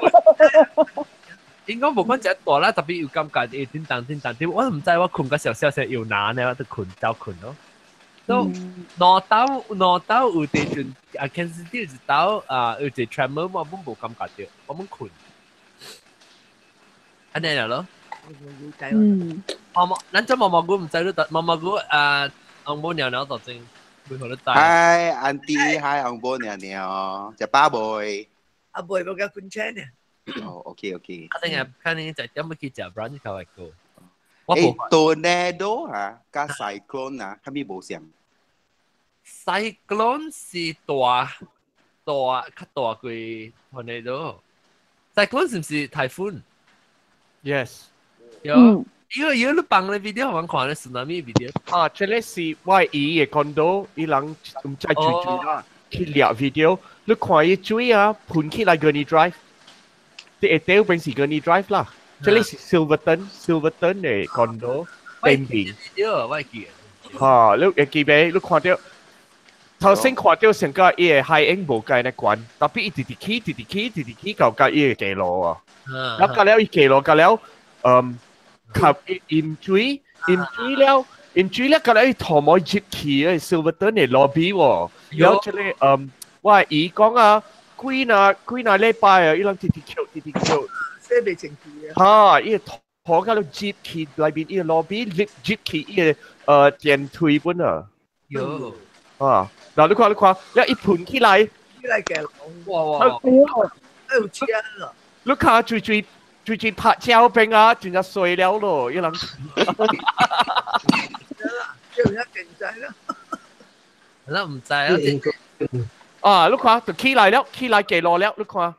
應該無講只大啦，特別有感覺會叮當叮當叮，我毋知我睏甲小小聲又難呢，我就睏走睏咯。都兩兜兩兜有地震，啊，Kansas City 一兜啊，有一個 tremor，我本無感覺到，我本睏。按呢咯。嗯。毛毛，咱這毛毛菇毋知你毛毛菇啊，紅毛娘娘就真，袂予你知。嗨，auntie，嗨，紅毛娘娘，食飽未？啊，未，無共困醒呢。哦，OK OK。肯定肯定就點要去食 brunch 較會過。誒，tornado 啊，佮 cyclone 啊，啥物無相？ cyclone 是大大較大過 tornado。cyclone 是毋是颱風？Yes。有，因為有你放咧 video 我看咧 tsunami video。啊，這個是我姨的 condo，伊人毋知住住啦，去掠 video，你看伊水啊，噴起來 Gurney Drive，啲下底邊是 Gurney Drive 啦。這裡是 Silverton，Silverton 的 condo 頂邊。我記。嚇，你會記未？你看到頭先看到成個伊的海湧無共呢懸，特別伊直直起，直直起，直直起到佮伊的街路啊。然後到了伊街路，到了，嗯，及淹水，淹水了，淹水了，到了伊頭毛入去個 Silverton 的 lobby 喎。然後這個嗯，我姨講啊，幾若幾若禮拜啊，伊人直直跳，直直跳。這袂清氣啊！嚇，伊個拖到了入去內面，伊個 lobby 入入去伊個呃電梯本啊。有。啊，嗱你看你看，你一噴起來，起來嘅，哇哇！有車啊！你看水水水水拍照片啊，真正衰了咯，伊人。叫人家勁仔咯。咱毋知啊。啊，你看就起來了，起來幾落了，你看。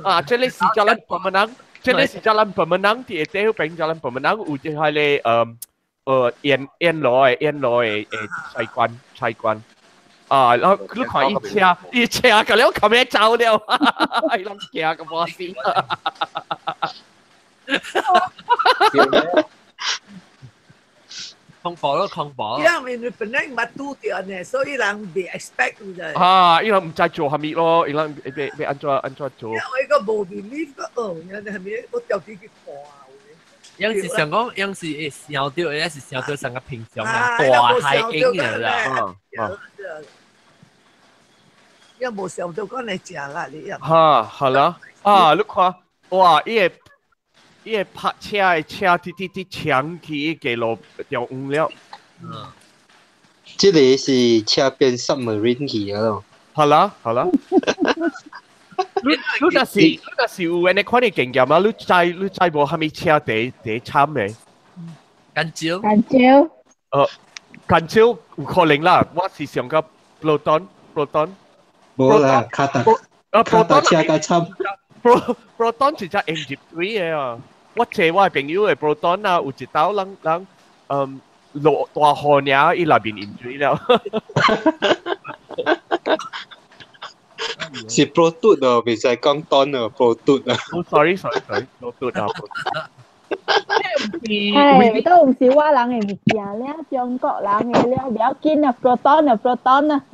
啊，這裡是 Jalan Pemenang，這裡是 Jalan Pemenang，佇下底邊 Jalan Pemenang 有這係咧，嗯，呃，沿沿路的沿路的誒菜館菜館。啊，然後你看伊車，伊車個了，冚咩走了，伊攏驚個無死。恐怖咯，恐怖。因為你本來毋捌拄著呢，所以人袂 expect 有啊，伊人毋知做啥物咯，伊人欲按怎按怎做。因為個無 believe 個哦，你係咪我調啲去看？樣是想講，樣是會想到，也是想到上個平常啊，大海湧嘅啦。因無想到講你食啦，你嚇，好啦，啊，你看，哇，伊個伊個泊車的車直直直搶去街路掉黃了。嗯，這個是車變 submarine 去咯。好啦，好啦。你若是有按呢款的經驗啊，你知無蝦米車第第慘的？乾焦。乾焦。乾焦有可能啦，我是上個 Proton Proton。無啦，卡達卡達車較慘。 Proton 是隻引入水的啊！我坐我的朋友的 Proton 啊，有一道人落大雨爾，伊內面淹水了。是 Proton 哦，袂使講單哦，Proton 啊。哦，sorry sorry sorry，Proton 啊。係，都毋是我人的物件了，中國人的了，不要緊啊，Proton 啊，Proton 啊。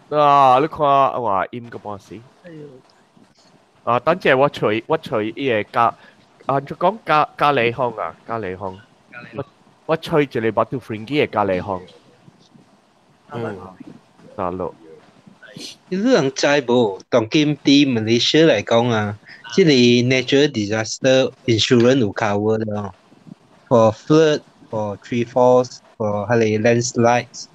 啊！你看哇，陰個半死。啊，等陣我揣伊個加，啊，就講咖咖喱香啊，咖喱香。我揣一個 Batu Ferringhi 的咖喱香。嗯，大陸。你人知無？當今佇馬來西亞來講啊，這個 natural disaster insurance 有 cover 的哦，for flood, for tree falls, for 彼個 landslides，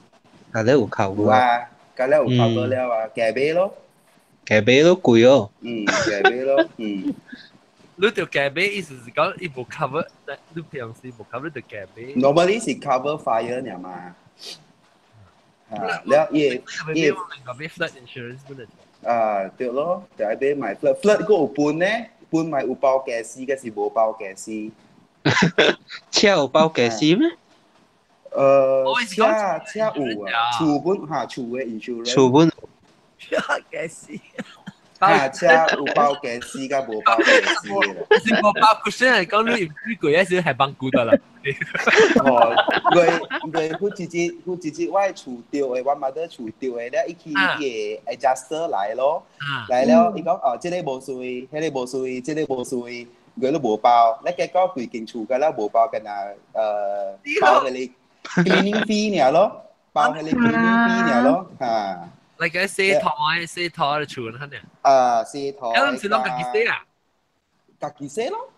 啊，都有 cover。有啊，咁了有 cover 了啊，夾買咯。夾買都貴哦。嗯，夾買咯，嗯。你條夾買意思是講伊無 cover，你平時無 cover 條夾買。 Normally 是 cover fire 爾嘛。啊，了伊伊。買 flood insurance 本來。啊，對咯，就愛買 flood，flood 閣有分呢，分嘛有包家私，抑是無包家私。車有包家私咩？車車有啊，厝本哈厝的 insurance。厝本。車家私。啊，車有包家私佮無包家私的啦。是無包 cushion 來講，你你貴還是係幫顧得啦。哦，月月付一日，我的厝著的，我媽佇厝著的了，伊去伊個 adjuster 來咯，來了，伊講哦，這個無稅，彼個無稅，這個無稅，佢都無包，咧結果規間厝甲了無包，干焦包彼個 cleaning fee 爾咯，包彼個 cleaning fee 爾咯，哈。嚟個洗台洗台的厝那呢？啊，洗台。啊，毋是攏家己洗啊？家己洗咯。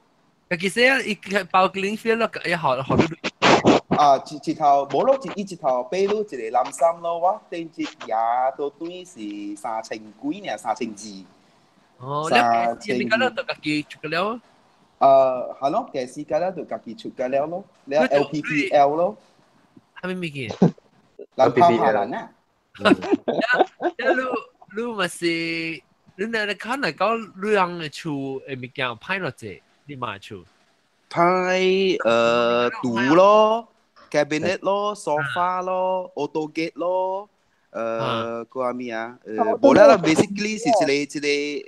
家己洗啊！伊包 cleaning fee 咯，伊學學你。啊，一一頭無咯，一伊一頭買落一個藍衫咯，我頂一夜都等是3000幾爾，3200。哦，你你咁樣就家己出個了？係咯，家私家了就家己出個了咯，了 LPPL 咯。係咩物件？藍泡下蘭啊！你你嘛是，你若你看來講，你人的厝的物件有歹落濟，你嘛厝？歹櫥咯，cabinet 咯，sofa 咯，auto gate 咯，個啥物啊？無啦啦，basically 是一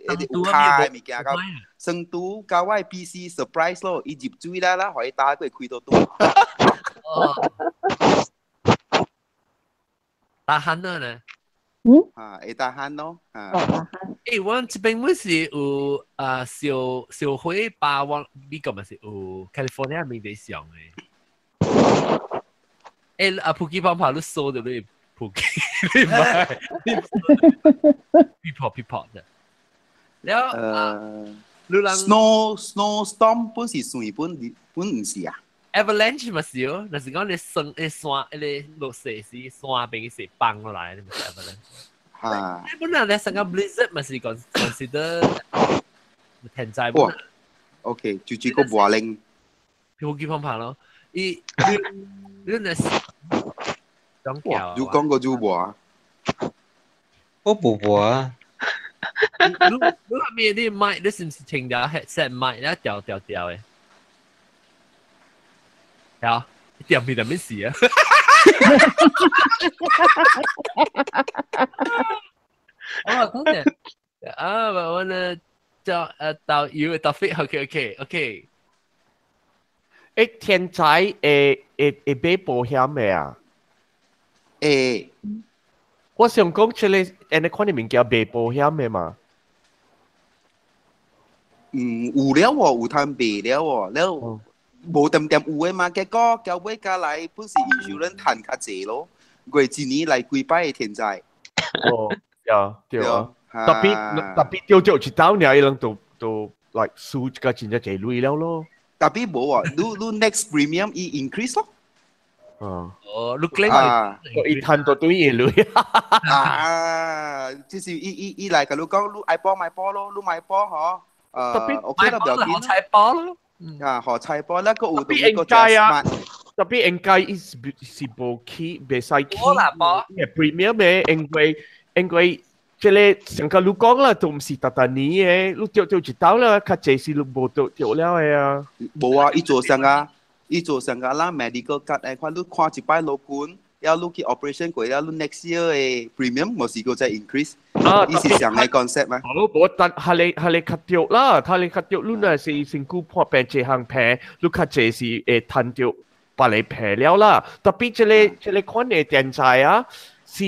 個一個有卡的物件，佮生櫥佮我的 PC surprise 咯，伊入水啦啦，予伊打過開到櫥。打鼾了呢？嗯？啊，會打鼾咯，啊。欸，阮這邊阮是有啊燒燒火把，我美國嘛是有 California 面佇上的。欸，啊，普吉方法你搜著你普吉，你唔係，你噼啪噼啪的。了啊，你人 snow snowstorm 本是算本本毋是啊？ avalanche 嘛是哦，若是講你山你山你落雪時山邊是崩落來，你咪是 avalanche。嚇！本來你成個 blizzard 嘛是 consider 天災。哇！OK，就這個無靈。普吉方法咯，伊你你若是講哇！你講過就無。我無無啊。你你後面你麥，你是毋是聽著 headset 麥咧調調調的？係啊，掉咪就咩事啊？哦，等陣啊，我呢叫導遊導飛，OK OK OK。欸，天災會會會買保險的啊？會。我想講這個按呢款的物件賣保險的嘛？嗯，有了喎，有通賣了喎，了。無點點有的嘛，結果交尾加來本是 insurance 趁較濟咯，過一年來幾擺的天災。哦，對對啊，特別特別掉掉一刀爾，伊人就就 like 輸個真正濟鐳了咯。特別無啊，你你 next premium 伊 increase 咯。哦，哦，你 claim 啊，伊趁到對嘢鐳。啊，就是伊伊伊來共你講，你愛保買保咯，你買保嗬，OK 啦，不要緊。菜包咯。啊，學菜包啦，個有特別應該啊，特別應該伊是是無起，袂使起。我啦保。 premium 嘅，因為因為這個上個你講啦，都毋是逐逐年嘅，你著著一道啦，較濟是你無著著了的啊。無啊，伊做啥啊？伊做啥個啦？medical card 誒，看你看一擺老君，了你去 operation 過了，你 next year 的 premium 無是閣再 increase。啊，伊是上個 concept 嘛？好，無但係你係你較對啦，係你較對，你若是身軀破病這項病，你較濟是會趁著別個病了啦。特別這個這個款的天災啊，是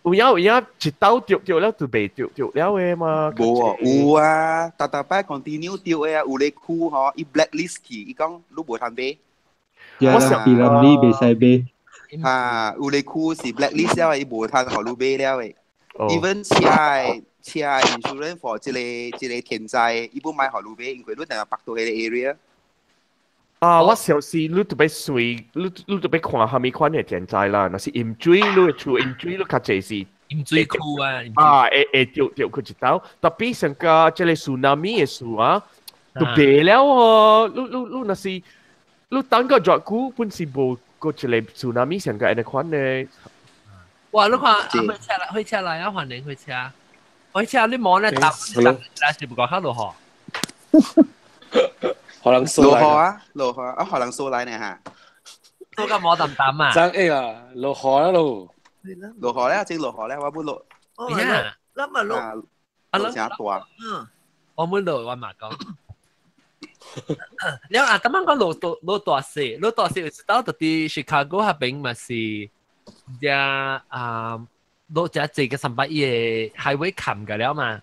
有影有影一道著著了就袂著著了的嘛。無啊，有啊，逐逐擺 continue 著的啊，有咧區吼，伊 blacklist 去，伊講你無通買。我想比人你袂使買。啊，有咧區是 blacklist 了的，伊無通予你買了的。even 車的車的 insurance for 這個這個天災，伊不買予你買，因為你定係北到彼個 area。啊，我小時你特別隨，你你特別看蝦米款的天災啦，若是淹水，你的厝淹水，你較濟是淹水區啊，啊，會會著著去一道，特別上個這個 tsunami 的事啊，就白了哦。你你你若是你等個熱久，本是無個一個 tsunami 上個按呢款的。哇！你看，火車來，火車來啊！歡迎火車，火車你摸咧搭搭，來是不講較落雨？可能落雨啊，落雨啊，可能數來呢嚇。都個摸淡淡啊！爭 A 啊，落雨啦咯。落雨咧，正落雨咧，我本落。呀，咱嘛落，啊落誠大。嗯，我本落我嘛講。了啊，咁樣講落大落大雪，落大雪有一道就佇 Chicago 彼邊嘛是。只啊，落只這個300的 highway 冚個了嘛，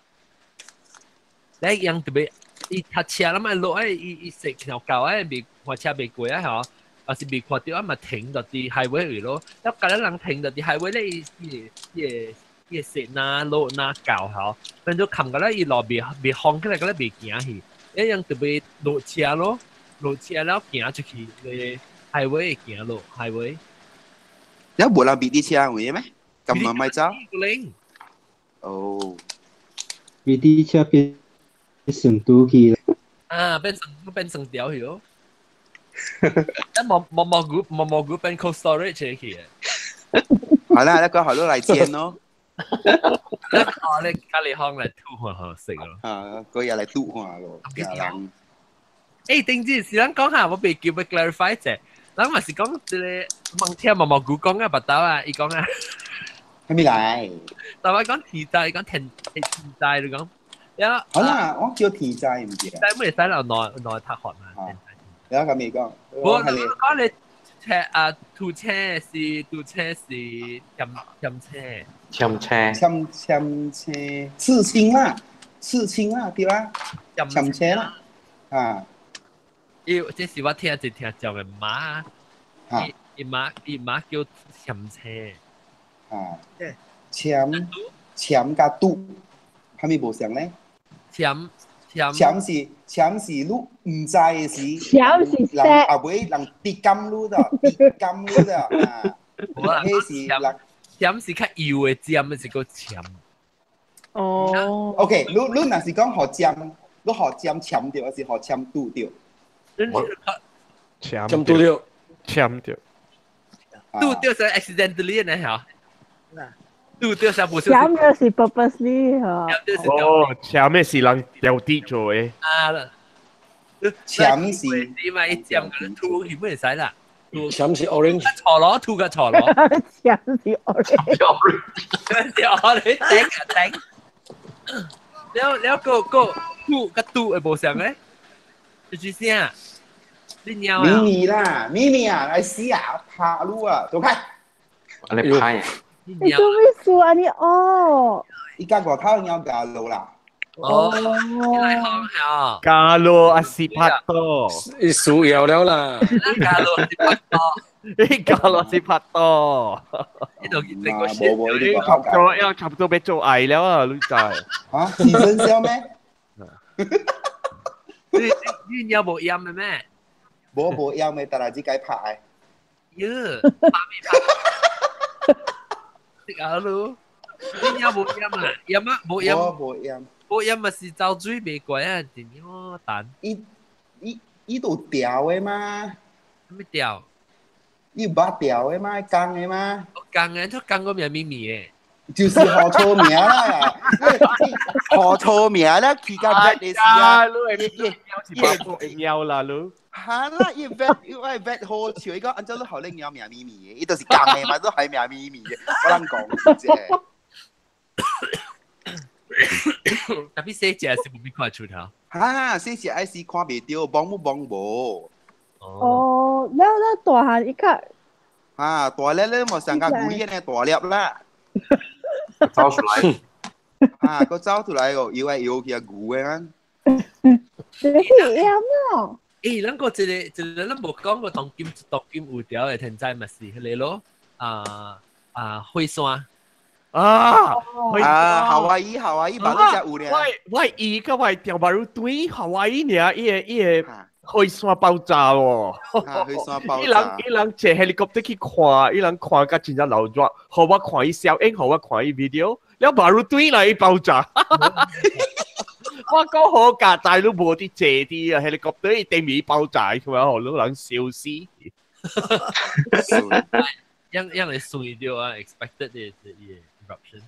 你樣特別，伊搭車啦嘛落哎，伊伊食條狗哎，未看車未過啊嗬，還是未看到啊嘛停到佇 highway 位咯，了隔了人停到佇 highway 咧，伊伊伊伊食哪落哪狗嗬，變做冚個咧，伊路未未放起來，個咧未行去，一樣特別落車咯，落車了行出去咧 highway 行落 highway。有無人別啲車有咩？咁咪咪走？哦，別啲車變成都去。啊，變成變成條去咯。一毛毛毛股毛毛股變 cold storage 去。好啦，一個好多嚟煎咯。哦，你隔離行嚟吐下好食咯。啊，嗰日嚟吐下咯，人。誒，定之是咱講下，我被叫佢 clarify 者。咱嘛是講這個問聽毛毛菇講啊，白豆啊，伊講啊，係咪來？但我講天災，講天天災，你講，了。好啦，我叫天災毋是。災會使留內內塔寒嘛？了咁未講。我講你車啊，堵車是堵車是欠欠車。欠車。欠欠車，刺青啦，刺青啦，對啦，欠車啦，啊。伊這是我聽一聽講的媽，伊伊媽伊媽叫撨車，啊，撨撨佮拄，啥物無相咧？撨撨撨是撨是你毋知的時，撨是人後尾人滴甘你的，滴甘你的啊，彼是人撨是較幼的尖，是閣撨。哦。 OK，你你若是講予尖，你予尖撨著，還是予撨拄著？撨拄著，撨著，拄著是 accidentally 呢嚇，拄著是無小心。撨就是 purposely 嚇。哦，撨的是人掉地做的。啊，撨是。你咪一佔個吐去會使啦。撨是 orange。錯咯，吐個錯咯。撨是 orange。撨是 orange，頂啊頂。了了個個吐個吐會無相咧？就是啥？你尿啊？咪咪啦，咪咪啊，來死啊，拍你啊，走開！你拍啊！你做咩事啊？你哦！伊家外口尿加路啦。哦，來行啊！加路阿是拍拖，伊輸搖了啦。加路是拍拖，你加路是拍拖。呢度你個冇冇呢個差不多要差不多欲做愛了啊，女仔。啊，是生肖咩？你你尿無驗的咩？無無驗的，但係只該拍的。耶，食啊咯！你有冇飲啊？飲啊，冇飲。我無飲。冇飲咪是走水袂過啊？點樣蛋？伊伊伊都調的嘛？咩調？伊捌調的嘛？講的嘛？講的，都講個名咪咪的。就是學錯名啦，學錯名啦，去到 vet 的時啊，伊會啦，你。哈啦，伊 vet 伊我 vet 好笑，伊講按照你學你鳥名咪咪的，伊就是講的嘛，都係名咪咪的，我諗講啫。特別細隻是冇咩看出頭。哈，細隻愛是看袂到，摸冇摸無。哦，了了大漢一個。啊，大粒咧，冇上個古呢大粒啦。走出來。啊，個走出來哦，搖來搖去啊，牛的啊。這是鹽咯。誒，咱個一個一個，咱無講過當今當今有條的天災嘛是彼個咯，啊啊火山。啊啊！夏威夷，夏威夷，把你只有咧。我我伊個我條馬路對夏威夷爾，伊個伊個火山爆炸喎。火山爆炸。伊人伊人坐 helicopter 去看，伊人看甲真正流熱，予我看伊小影，予我看伊 video，了馬路對來伊爆炸。我講好架仔都無佇坐佇啊 helicopter 伊頂面爆炸，佢話予你人燒死。樣樣會碎掉啊！expected 的 eruption。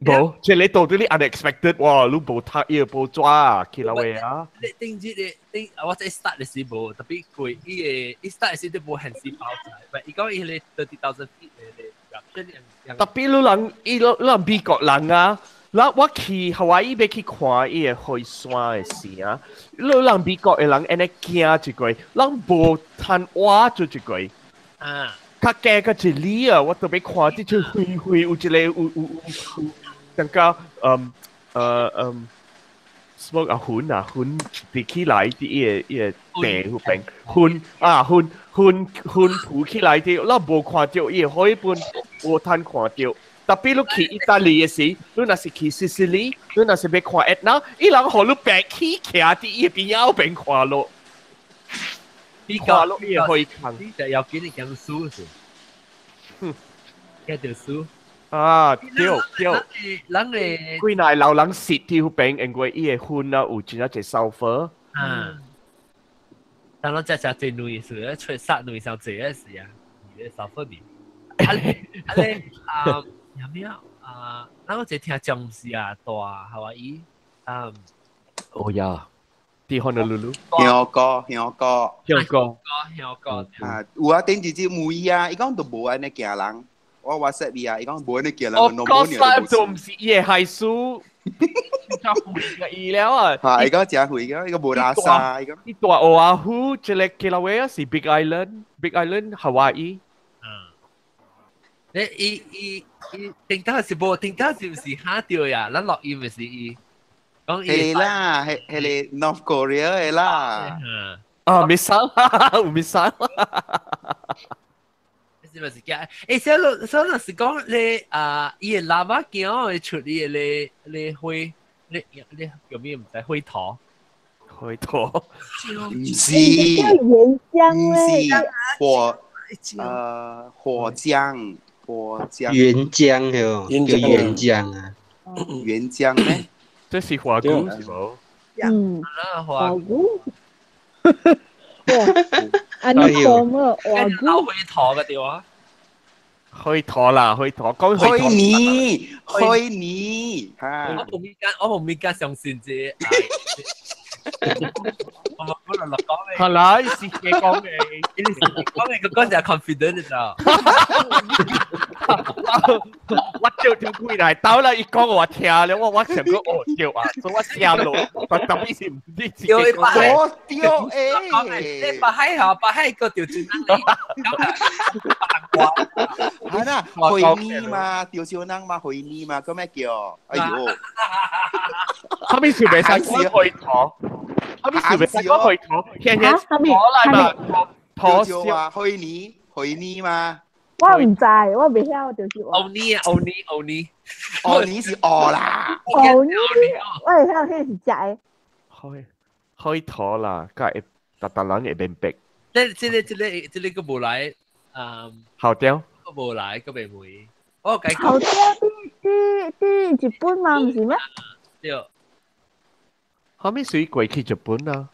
無，這個到底你 unexpected 哇！你無讀伊個報紙啊，起來話啊。你頂這個頂，我在 start 的時無，特別過伊個伊 start 的時都無現時爆炸，但伊講伊個 30,000 feet 的 eruption。特別你人伊你人美國人啊，嗱我去夏威夷欲去看伊個火山的時啊，你人美國的人按呢驚一個，人無通活做一個。啊。較加較一里啊！我特別看這出灰灰有一個有有有有，感覺嗯嗯 smoke 啊雲啊雲疊起來佇伊個伊個地彼邊雲啊雲雲雲浮起來佇，咱無看著伊個火本，無通看著。特別你去意大利的時，你若是去西西里，你若是欲看埃納，伊人予你白起徛佇伊個邊仔邊看落。比較落伊個火坑，你就要緊你講輸是，驚著輸。啊，對對。人個幾若老人死佇彼邊，因為伊個雲啊有真正濟 sulfur。啊。但攏食食濟卵是，出殺卵上濟個時啊，伊個 sulfur 味。啊咧啊咧啊，有咩啊？咱我一聽僵屍啊，大夏威夷啊。哦呀。佇 Honolulu。香港，香港，香港，香港。啊，有啊，頂一隻妹啊，伊講都無按呢驚人，我 WhatsApp 伊啊，伊講無按呢驚人。我講晒都毋是伊個害輸，真肥個伊了啊！嚇，伊講真肥個，伊個無垃圾，伊講。伊蹛奧亞胡，這個基拉維亞是 Big Island，Big Island Hawaii。你伊伊伊頂頭是無，頂頭是毋是嚇著呀？咱錄音是伊。係啦，係係你 North Korea 的啦。啊，missile，有 missile。是咪是假？欸，小老小老是講你啊，伊個喇叭鏡會出伊個咧咧火，咧咧叫咩毋知火頭。火頭。唔是。叫岩漿咧。火，火漿，火漿。原漿喲，叫原漿啊。原漿咩？這是華菇是無？嗯，華菇。哇！啊，你講啊，華菇。火頭嘅對啊？火頭啦，火頭，講火泥，火泥。我無咪敢，我無咪敢相信這。我冇可能落講嘅。係啦，是嘅講嘅，講嘅個講就 confident 就。我照條過來，到啦，伊講我聽了，我想講哦對啊，所以我寫落，但特別是毋知自己講。我對誒，你白海吼，白海個就真人。係啦，回味嘛，吊小人嘛，回味嘛，咁咩叫？哎呦，後面是袂使講回頭，後面是袂使講回頭，天天我來嘛，頭笑啊，回味回味嘛。我毋知，我袂曉就是話。歐尼啊，歐尼，歐尼，歐尼是鵝啦。歐尼，我會曉彼是食的。開開頭啦，佮會逐逐人會明白。這這個這個這個閣無來，校長個無來個未回，我計後啲啲啲日本嘛，唔是咩？對，後尾水過去日本啊？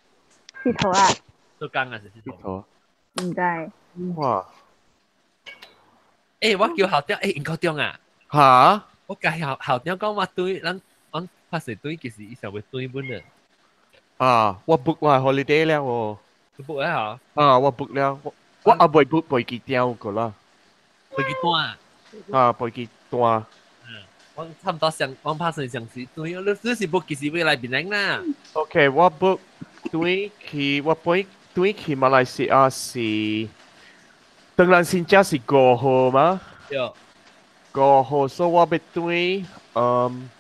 佚佗啊？做工啊是佚佗？唔知。哇！欸，我叫校長，欸，英國長啊！嚇！我甲校校長講我對，咱咱拍攝對，其實伊想欲對本啊。啊！我 book 我 holiday 了哦。你 book 了？啊！我 book 了，我我阿未 book 飛機票個啦。飛機單。啊！飛機單。嗯，我差唔多上，我拍算上時對，你你是 book 幾時欲來檳城啦？OK，我 book 對去，我飛對去馬來西亞是，當然先正是5號嘛。對。5號，所以我欲對，嗯。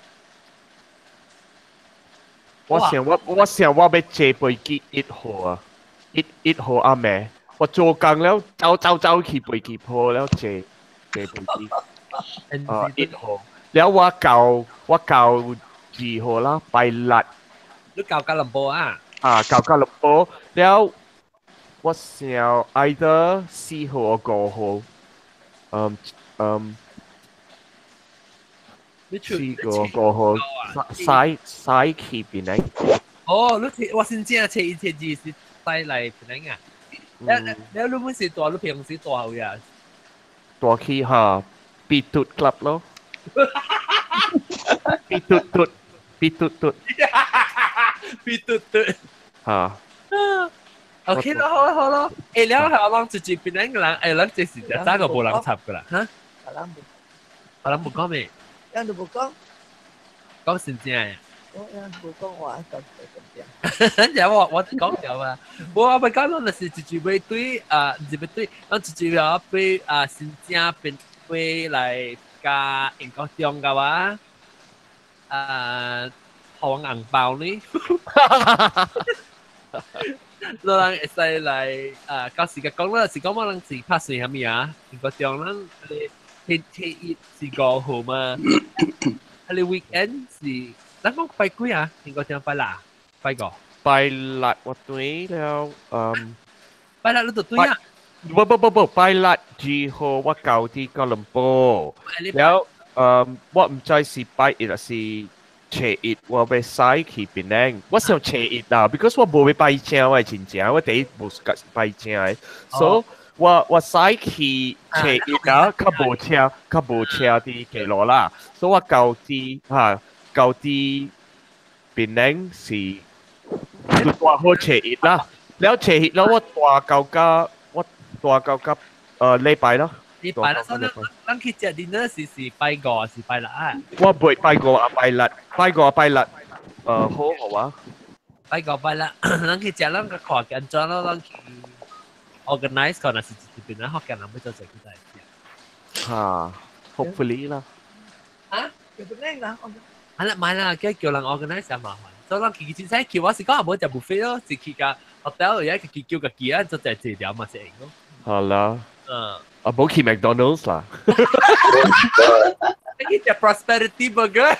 我想我我想我欲坐飛機1號啊，一號暗暝，我做工了，走走走去飛機鋪了，坐坐飛機。啊，1號，了我到我到2號啦，拜六。你到吉隆坡啊？啊，到吉隆坡了，我想 either 4號或5號，嗯嗯。4個5號，駛駛去檳城。哦，你我先知啊，車一車二是帶來檳城啊。了了了，你本是大，你平時大好呀？大去哈，必嘟 club 咯。必嘟嘟，必嘟嘟。必嘟嘟。嚇。 OK 咯，好咯好咯。欸，了後我攏直接檳城個人，欸，咱這是早個無人插噶啦，哈？別人無講咩？人都無講，講真正的。我人無講話，講真正。我我講了啊，我咪講到就是一句話對啊，唔是要對，咱一句話對啊，新正變飛來加英國中嘅話，啊，予紅包呢？老人會使來啊，到時間講啦，是講我人是拍算啥物啊？英國中咱。星期一是5號嘛？啊，你 weekend 是，咱講拜幾啊？應該點拜六，拜五。拜六我對了，嗯。拜六你就對啊？不不不不，拜六2號我到佇哥倫布，了，嗯，我毋知是拜一還是初一，我欲駛去檳城。我想初一啦，because 我無欲拜正我的親情，我第一無拜正的，所以。我我駛去初一啊，較無車，較無車佇街路啦，所以我到佇哈到佇檳城是拄好初一啦，了初一了我大到甲我大到甲禮拜咯。禮拜啦，所以咱去食 dinner 是是拜五是拜六啊？我袂拜五啊拜六，拜五啊拜六，好好啊。拜五拜六，咱去食咱個看緊張咯，咱去。organize 可能是這邊啦，學嘅人要做這個代志。嚇，hopefully 啦。啊？叫做咩啦？啊啦，買啦，叫叫人 organize 也麻煩。所以咱自己凊彩叫我是講也無食 buffet 咯，是去個 hotel 而家自己叫家己啊，做食一條嘛是會咯。好啦。嗯。啊，無去 McDonald's 啦。你去食 Prosperity Burger。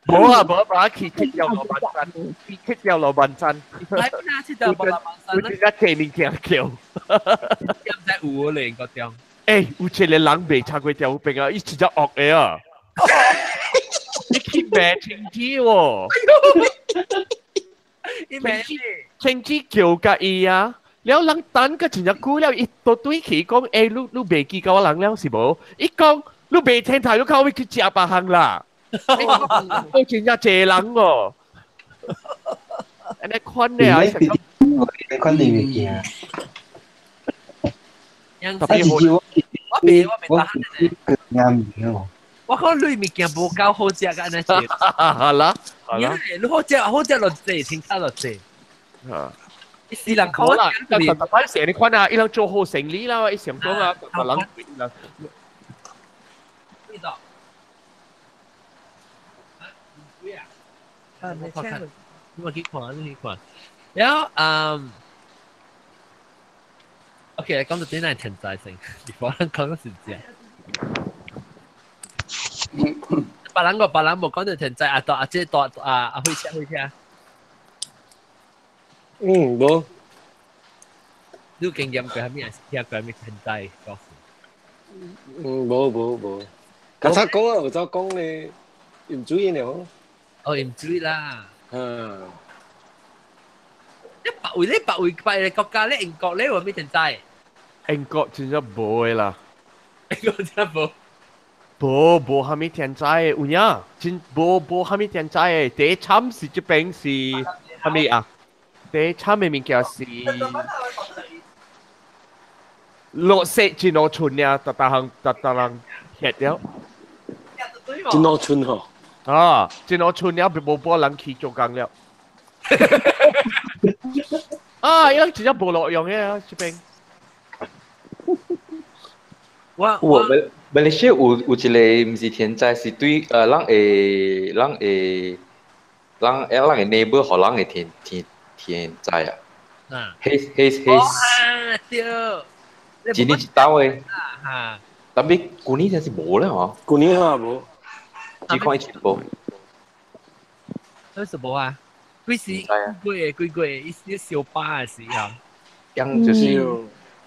無啊無啊，去吃掉老闆餐，去吃掉老闆餐。來邊啊？吃掉老闆餐。有一個提物件叫。唔知有咧個中。欸，有一個人袂食過調餅啊，伊真正惡的啊。你去罵清子喎。伊罵清子叫甲伊啊。了人等個真正久了，伊都對起講，欸，你你袂記甲我人了是無？伊講你袂聽頭，你靠欲去食別項啦。我真正濟人哦，按呢款的啊，按款的物件。特別好，我袂我袂打呢。我看你物件無夠好食，按呢食。好啦，好啦。你好食好食落濟，清炒落濟。啊。四人口啦，但係特擺成你看啊，伊人做好生意啦，伊想講啊，個人人。呢度。啊，你聽。我去看，你去看。然後，嗯，OK，講到這乃天災先，我咱講的是這。別人個別人無講到天災啊，大啊，這大啊啊，火車火車。嗯，無。你經驗過係咩？聽過咩天災？嗯，無無無。剛才講啊，有走講咧，飲水了。哦，飲水啦。嗯。你白位咧，白位白個國家咧，英國咧有咩天災？英國真正無的啦。英國真無。無無蝦米天災的，有影真無無蝦米天災的。第一慘是這邊是蝦米啊？第一慘的物件是落雪真好春呀，逐逐項逐逐人歇了。真好春吼。啊，真好春了，無半人去做工了。啊，伊人真正無路用的啊，這邊。我有啊，馬來西亞有有一個毋是天災，是對咱會咱會咱咱的 neighbor 予人的天天天災啊。啊。彼彼彼。啊，對。一年一道的。啊。 Tapi 舊年真是無咧吼。舊年哈無。只看一次無。為什麼啊？幾時幾個幾個伊是小巴的時候。樣就是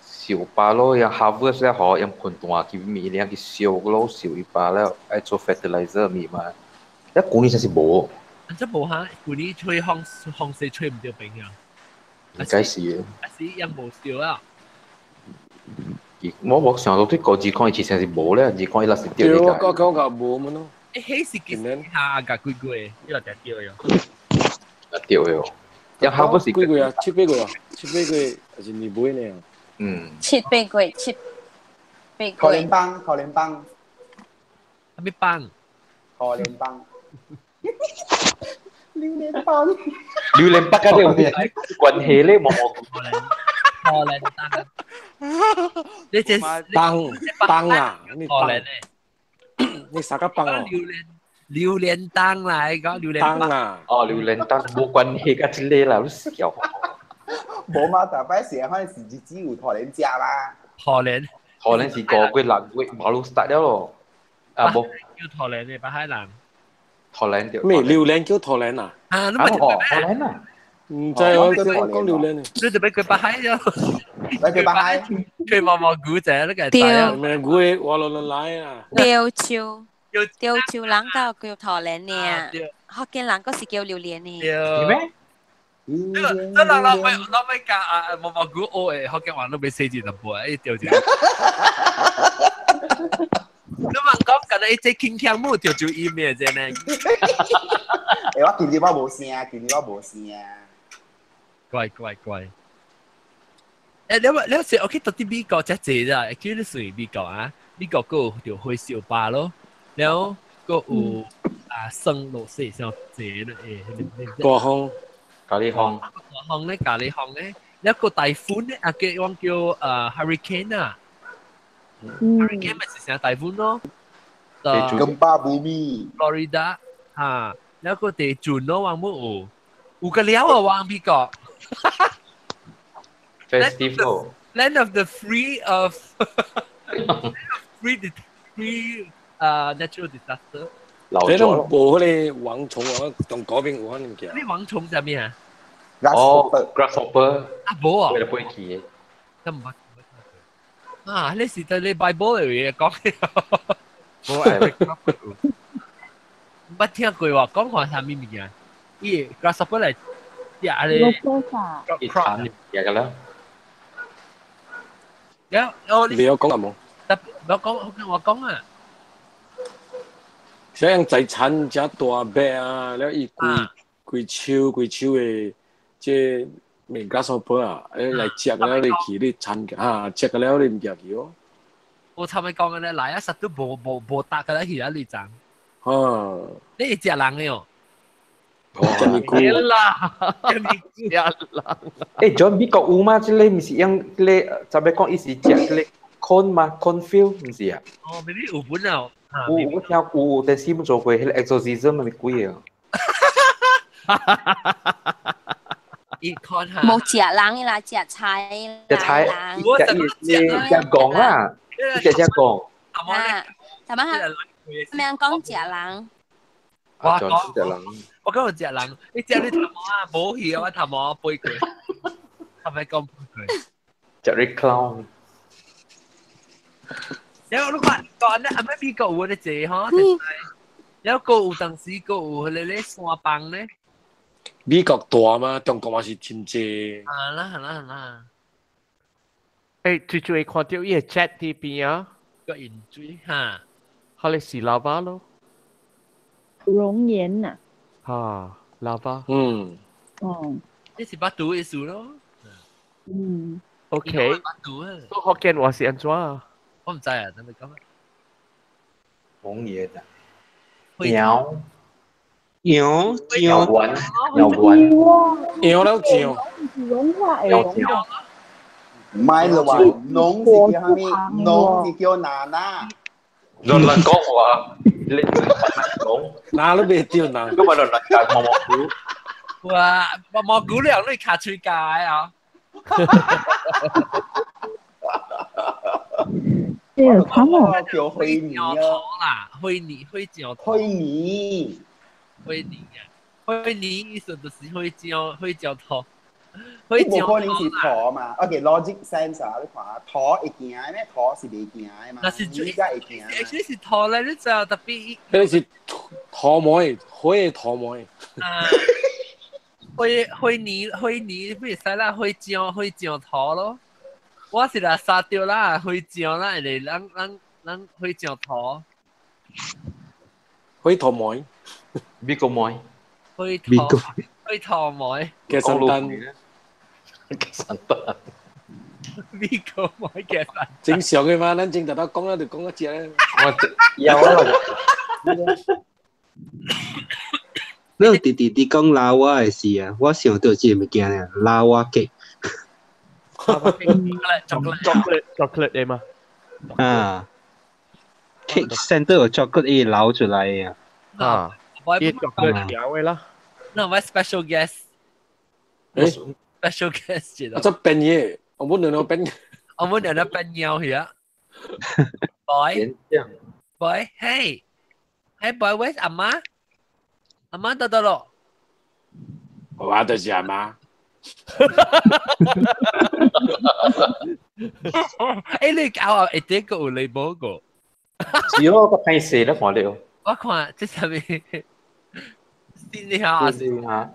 燒巴咯，樣 harvest 了吼，樣盆大去米，樣去燒咯，燒一巴了，愛做 fertilizer 物嘛。一舊年真是無。這無哈，舊年吹風風勢吹毋著邊啊。應該是。啊是樣無燒啊。我我想到對高二看伊其實是無咧，二看伊若是對，對我講講無麼咯。欸，彼是幾時下甲幾個月？你若定對喲。啊對喲。樣 harvest 是幾個月啊？七八個月，七八個月還是年尾呢？嗯。七八個月，七八可個月。憐幫，可憐幫。啥物幫？可憐幫。榴蓮幫。榴蓮北甲你有關係咧，無無。可憐當。你這幫幫啊！你可憐你啥個幫哦？榴蓮榴蓮當來講榴蓮幫啊！哦，榴蓮當無關係甲這個啦，你笑。無嘛，大擺時反正是日子有可憐食啦。可憐。可能是個月六月馬路 start 了咯。啊無。叫可憐的北海人。可憐對。咩榴蓮叫可憐啊？啊，你咪可憐啊！唔知我講榴蓮。你就俾佢北海咗。俾佢北海。佢望望古仔，你個對。咩古我落落來啊！潮州，潮州人叫叫桃蓮呢，福建人閣是叫榴蓮呢。對。咩？這這人老尾老尾教啊，毛毛古學的福建話都未寫字就無，伊掉字。你問講，近來這輕強木就做伊咩啫呢？欸，我今日我無聲，今日我無聲。乖乖乖。欸，你話你話我去到啲美國遮濟啦，叫你算美國啊，美國閣有著火燒巴咯，然後閣有啊生落雪上濟咧，欸，大風。咖喱風。大風咧，咖喱風咧，一個台風咧，啊叫我叫hurricane 啊，hurricane 咪是成台風咯。金巴布咪。 Florida 嚇，一個地震咯，話冇有，有個了啊，話美國。 Festival. Land of the free of free free natural disaster。你都無迄個蝗蟲啊，同嗰邊有可能物件。你蝗蟲係咩啊？哦，grasshopper。啊，無啊。為了飛起的。咁唔捌。啊，你是對你 Bible 嚟嘅講。無愛。唔捌聽過喎，講看啥物物件？伊 grasshopper 嚟食咧。一產嘢㗎啦。有我你有講啊冇？特我講我講啊。像財產遮大筆啊，了伊規規手規手的這物 grasshopper 啊，來食了你去你產啊，食了你毋食去哦。我差咪講嘅咧，來啊，實都無無無搭嘅啦，去啊你爭。啊！你會食人嘅哦。食咪菇啦，食人。欸，John 美國有嗎？這個毋是用這個，昨暝講伊是食這個 corn 嗎？cornfield 毋是啊？哦，maybe 有本啊。有我聽有，但是冇做過，彼個 exorcism 咪鬼啊！伊看下。無食人啦，食菜。食菜，食伊食槓啦，食食槓。啊，頭先咩講食人？我講，我講食人，你食你頭毛啊，無去啊，我頭毛背過，係咪講背過？ Jerry Clown。有你看講咧，阿咩美國有咧濟吼，有個有當時個有迄個咧山崩咧。美國大嘛，中國嘛是真濟。啊啦啦啦！誒，最最會看到伊個 jet 佇邊啊，個鹽水哈，彼個是 lava 咯。熔岩啊。哈，lava。嗯。哦。這是巴肚意思咯。嗯。 OK。巴肚啊。福建話是按怎啊？我毋知啊，等你講。熔岩啊。鳥。羊鳥丸，鳥丸。羊了醬。融化鳥醬。唔係啦話，農是叫啥物？農是叫娜娜。亂亂講話，你講。哪都袂對哪。咁咪亂亂講毛毛菇。哇，毛毛菇你用你卡喙界啊！這個慘哦！叫灰泥啊！啦，灰泥，灰椒。灰泥。灰泥啊！灰泥意思就是灰椒，灰椒頭。灰椒。無可能是土嘛？OK，logic sense 啊，你看土會行的咩？土是袂行的嘛？那是你才會行。 actually 是土咧，你知道特別。彼個是土毛，火的土毛。啊！灰灰泥灰泥，不會使啦，灰椒灰椒土咯。我是來殺掉啦，灰椒啦，嚟咱咱咱灰椒土。灰土毛。美國毛。灰土灰土毛。嘅神丹。嘅神丹。美國毛嘅神。正常嘅嘛，咱正特頭講啦，就講一隻咧。我有啊。你直直佇講老蛙的事啊，我想到這個物件咧，老蛙 cake。 chocolate chocolate 的嘛？啊，cake center 有 chocolate 會流出來的啊。啊，伊 chocolate 調的啦。那我 special guest。誒，special guest 我這變嘢，我冇兩兩變。我冇兩兩變貓去啊。Boy， boy，hey，hey boy，where's 阿媽？阿媽到到咯。我就是阿媽。欸，你搞啊，一定個有禮貌個。是哦，我睇死啦，看了。我看這啥物？新的下。新下。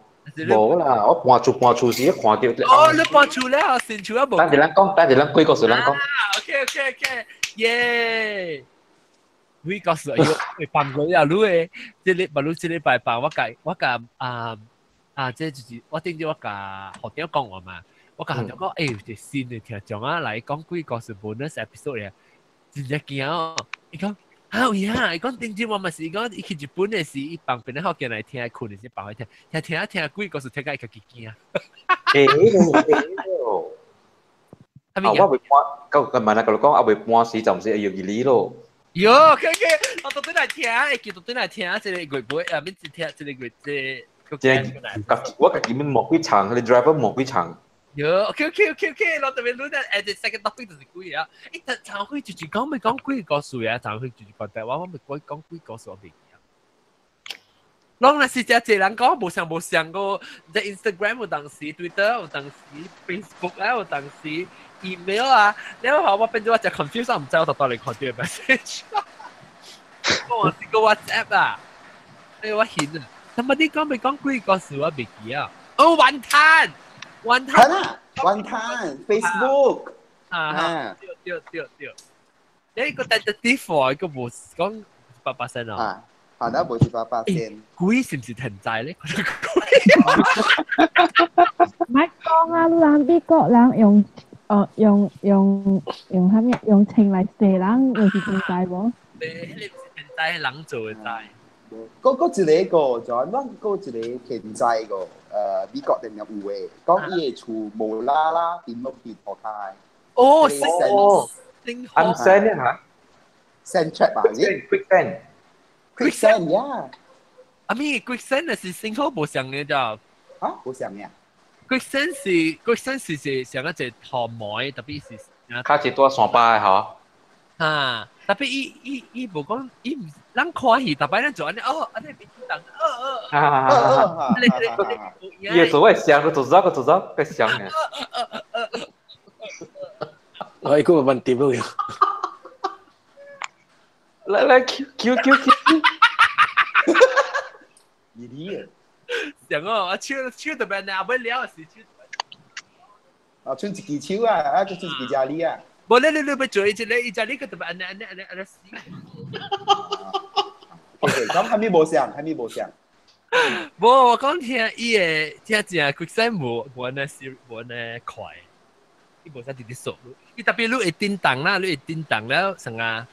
無啦，我搬厝搬厝時看到。哦，你搬厝了，新厝啊無。等陣咱講，等陣咱幾個時咱講。 OK OK OK，耶！幾個時要放過啊，你誒，這禮拜你這禮拜放我共我共啊啊，這就是我頂住我共學長講話嘛，我共學長講，欸，有一個新的聽眾啊來講幾個是 bonus episode 咧，真正驚哦！伊講啊有影，伊講頂住我嘛是，伊講伊去日本的時，伊放邊咧福建來聽，睏的時放來聽，聽聽啊聽幾個是聽甲伊家己驚。欸，啊，我未搬，到今晚啊，佮你講，啊未搬時就毋是會用伊咯。喲，OK OK，我到底來聽，會記到底來聽，這個月尾啊，免一聽這個月這個。這我家己問無幾層，彼個 driver 無幾層。喲，OK OK OK OK，我特別論啊，誒，second topic 就是鬼啊，欸，但陳輝就是講咪講鬼故事啊，陳輝就是講台灣，我咪講講鬼故事我袂記啊。攏若是誠濟人講無相無相個，在 Instagram 有當時，Twitter 有當時，Facebook 啊有當時，email 啊，你話我變咗我誠 confuse，我毋知我到底看到 message。我是個 WhatsApp 啊，哎我顯啊，但係你講咪講鬼故事我袂記啊。哦，雲吞，雲吞啊，雲吞，Facebook 啊，對對對對，你個 tentative 個無講8%啊。係啦，無是8%。鬼是毋是存在咧？莫講啊，人美國人用哦用用用啥物用槍來射人，又是存在無？你彼個毋是存在，係人做的在。嗰嗰一個個就咱嗰一個現在個，美國定有的，講伊的厝無啦啦跌落去塗跤。哦，哦，按 sand 嚇，sand trap 啊，quicksand。 Quicksand 呀！啊咪 quicksand 是新口無相的咋？啊，無相嘅。 Quicksand 是 quicksand 是是像一隻塗毛，特別是較一帶山巴的吼。啊，特別伊伊伊無講，伊毋咱看戲，逐擺咱做按呢，哦，按呢變動，哦哦，啊，伊會做會像，佢做走佢做走，佢像嘅。我一個問點咯。來來 Q Q Q Q。你啲上哦，啊手手特別難，要了是手。啊，剩一支手啊，啊，佢剩一支咖喱啊。無你你你要做一個，伊只你個特別按呢按呢按呢按呢死。 OK，咁係咪無相？係咪無相？無，我講聽伊個聽正 quicksand 無無按呢是無按呢快，伊無啥直直速。伊特別你會叮當啦，你會叮當了成啊，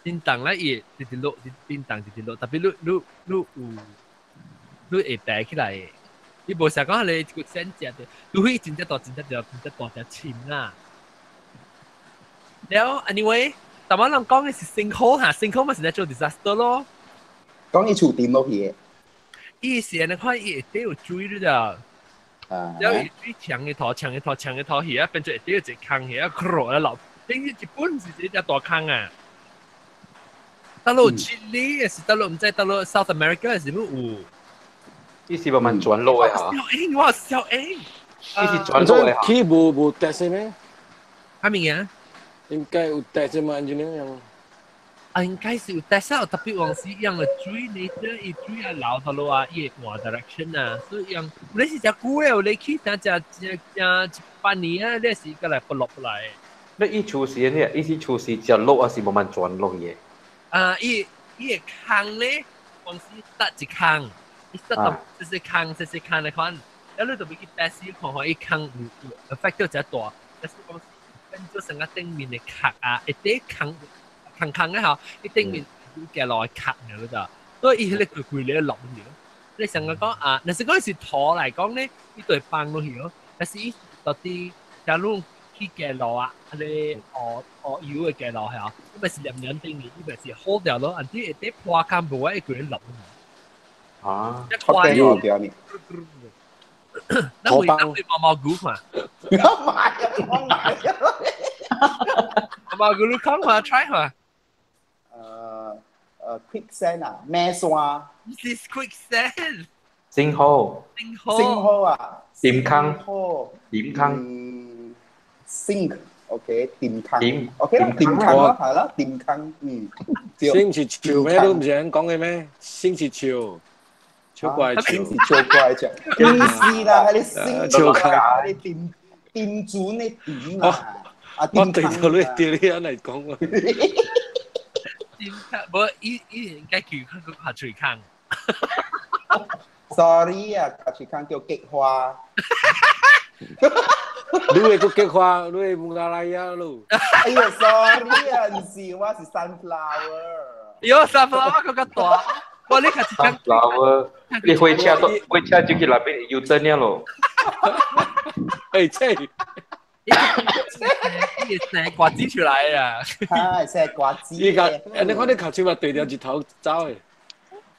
叮當啦，伊會直直落，叮當直直落。特別你你你有你會爬起來的，伊無想講你 quicksand 食的，除非真正大、真正大、真正大隻深啦。了，anyway，但我人講的是 sinkhole 哈，sinkhole 嘛是 natural disaster 咯。講伊厝掂落去的。伊是按呢看伊下底有水了咋，了伊水搶一頭、搶一頭、搶一頭去啊，變做下底有一個坑去啊，落來落，等於一本是一隻大坑啊。到落智利，還是到落毋知到落 South America 是毋有？伊是慢慢轉落的嚇。小英，我小英。伊是轉落的嚇。去無無 test 咩？啥物件？應該有 test 嘛，engineer。啊，應該是有 test 啊，特別往時用的水，你這伊水啊流到落啊，伊會換 direction 啊，所以用你是誠久的，你去等誠誠誠一百年啊，你是過來不落來。你伊厝是呢？伊是厝是食落還是慢慢轉落去？啊，伊伊個坑咧，往時搭一坑，伊搭到這些坑，這些坑來看，然後你就欲去 test 看看伊坑有 affect 到誠大，但是講變做成個頂面的殼啊，一啲坑。坑坑咧吼，伊頂面有行落來殼爾咋，所以伊彼個規規咧落去。你想講啊，若是講是土來講咧，伊就會放落去咯。但是伊到底假如去行路啊，彼個學學油的行路係伊咪是黏黏頂面，伊咪是好掉咯，啊啲下底破坑無會規落去。啊，確定哦，對呢。那會那會毛毛菇嘛？我買啊，我買啊。毛毛菇你講下，try 下。 Quicksand 啊，咩山？This is quicksand。星河。星河。星河啊。點坑。點坑。 Sink，OK，點坑。OK 啦，點坑啦，係啦，點坑，嗯。星是潮咩？都唔是人講嘅咩？星是潮，超怪潮。星是超怪潮。唔是啦，係你星潮啊，你點點轉你點啊？啊，我對到你對你人嚟講啊。點坑？無，伊伊應該叫佢個下水坑。 Sorry 啊，下水坑叫菊花。你會個菊花，你會孟加拉呀咯？哎呀，sorry 啊，唔是，我是 sunflower。喲，sunflower 更加大。我你下次 sunflower，你火車都火車就去那邊油燈了咯。哎，這。伊生瓜子出來啊！係生瓜子。伊個，你看你頭先話對掉日頭走的。